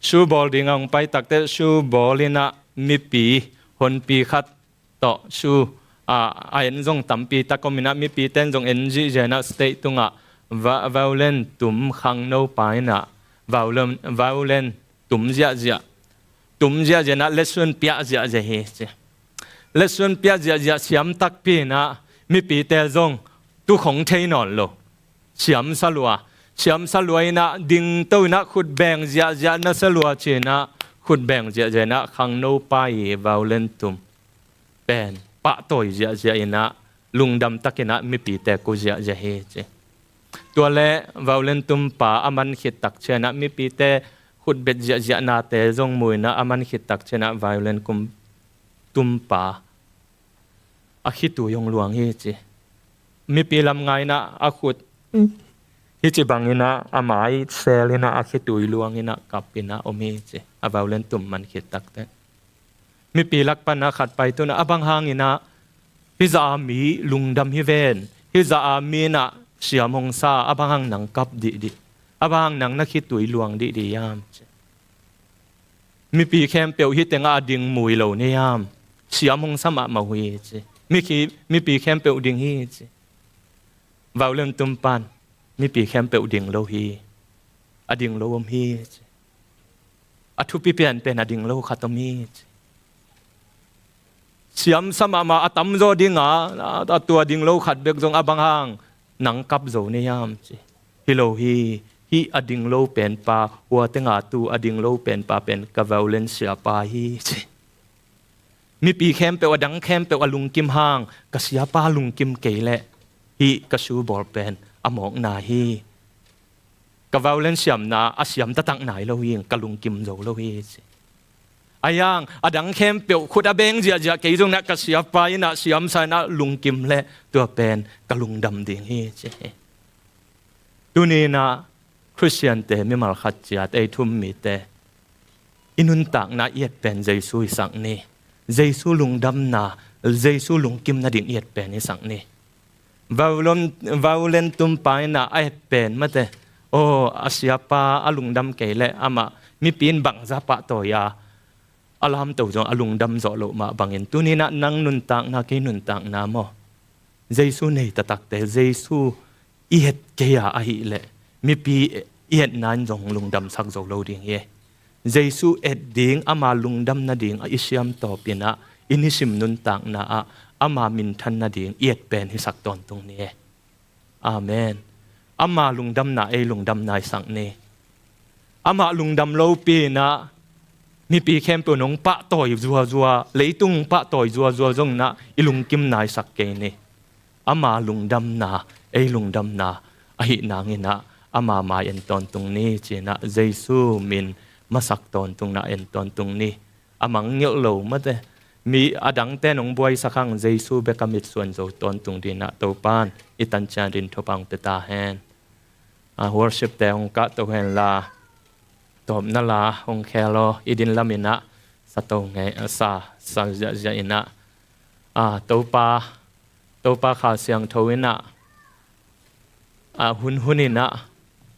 Shoe bawl dinga hong pai takteh shoe bawl inah mipi honpi khat tawh shoe, a, a en zong tampi tak om inah, mipite in zong en zihziah inah stage tungah va-, violin tum khangnopa inah violin, violin tum ziahziah, tum ziahziah inah lesson piah ziahziah hi ci. Lesson piah ziahziah, siam takpi inah mipite zong tukhong thei nawn lo. Siamsa lua, siamsa lua inah dingto inah khut beng ziahziah nasia lua ci-inah khut beng ziahziah inah khangnopa i violin tum pen pahtawi ziahziah inah lungdam takinah mipite ku ziahziah hi ci. Tua le violin tumpa a man khit takcianah mipite khutbet ziahziahnate zong mu inah a man khit takcianah violin kum tumpa a khitui hong luang hi ci. Mipi lam nga inah a khut hici bang inah a mai sel inah a khitui luang inah kap inah om hi ci. A violin tum man khit takteh mipi lak panah khat pai tunah, a bang hang inah hih zah a mi lungdam hi ven, hih zah a mi inah siam hong sa, a bang hang nang kap dihdih, a bang hang nang na khitui luang dihdih hiam ci. Mipi khempeuh hih tengah a ding mu lo na hiam? Siam hong sa mahmah uh hi ci. Mipi khempeuh ding hi ci. Violin tumpan mipi khempeuh ding lo hi. A ding lo om hi ci. A thupi pianpen a ding lo khat om hi ci. Siam sa mahmah a tamzaw dinga, a tua ding lo khat bek zong a bang hang nang kap zo na hiam ci. Hi lo hi. Hih a ding lo penpa, hua tenga tu a ding lo penpa pen ka violin siapa hi ci. Mipi khempeuh, a dang khempeuh a lungkim hang ka siapa lungkim kei leh hih ka shoe bawl pen a mawkna hi. Ka violin siamna a siam taktak nai lo hi, ka lungkim zo lo hi ci. A hiang a dang khempeuh khut a beng ziahziah kei zong na ka siapa in a siamsa in a lungkim leh tua pen ka lungdam ding hi ci. Tuni in a Khristiante mimal khat ciat ei thu-um mite i nuntakna i et pen Jesu hisak ni. Jesu lungdamna, Jesu lungkim nading i et pen hisak ni. Violin, violin tumpa in a et pen mate. Aw, a siapa a lungdam kei leh amah mipi in bangzah pahtawi a, a lamto zong a lungdam zawh loh mah bangin tuni in a nang nuntakna, kei nuntakna maw, Jesu nei taktakte, Jesu i et kei a ahih leh mipi i etna in zong lungdamsak zo lo ding hi. Jesu et ding, ama lungdam nading a i siam tawpin a i nisim nuntakna ah ama minthan nading i et pen hisak tawntung ni. Amen. Ama lungdamna ei lungdamna hisak ni. Amah lungdam lopi in a mipi khempeuh in hong pahtawi zuazua, leitung pahtawi zuazua zong in a i lungkimna hisak kei ni. Ama lungdamna ei lungdamna ahih nangin a ama mai en tawntung ni ci-in a Jesu min masak tawntung in a en tawntung ni. A mangngilh lo mate, mi a dangte in hong buaisak hang Jesu bek a mitsuan zo tawntung dingin a Topa'n i tancian ding thupha hong pia ta hen. A worship-te hong kahto hen la, tawpna la hong khel aw, i din lam in a sa to ngei, sa, sa ziahziah in a, a Topa, Topa Kha Siangtho in a, a hunhun in a,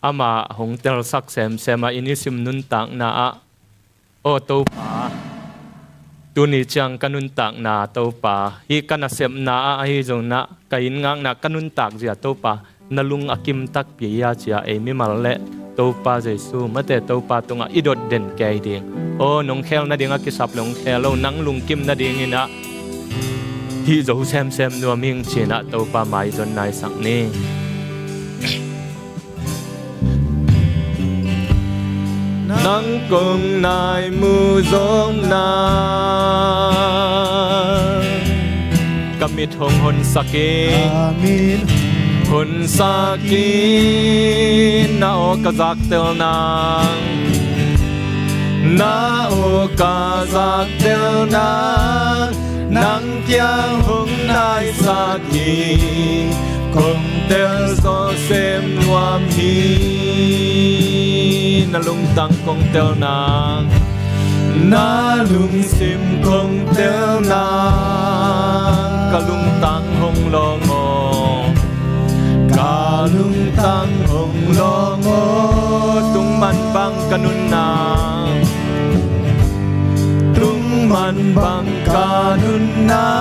amah hong telsak semsem a i nisim nuntakna ah, aw Topa, tuni ciang ka nuntakna Topa, hih ka nasepna ah ahi zongin a, ka inn ngakna ka nuntak zia Topa, na lung a kim takpi a ci-a ei mimal le Topa Jesu mate Topa tungah i dot den kei ding. Aw, nong khel nading a kisap le hong khel aw, nang lungkim nadingin a hih zo semsem nuam ing ci-in a Topa mai zonna hisak ni. Nang kong nai mu zong na, ka mit hong honsak ing. Ka mit honsak ing. Na aw ka zaktel nang, na aw ka zaktel nang, nang kiang hong naisak hi. Kong tel zawh sem nuam hi. Na lungtang kong tel nang, na lungsim kong tel nang, ka lungtang hong lawng aw, ka lungtang hong lawng aw. Tungman bang ka nunna, tungman bang ka nunna,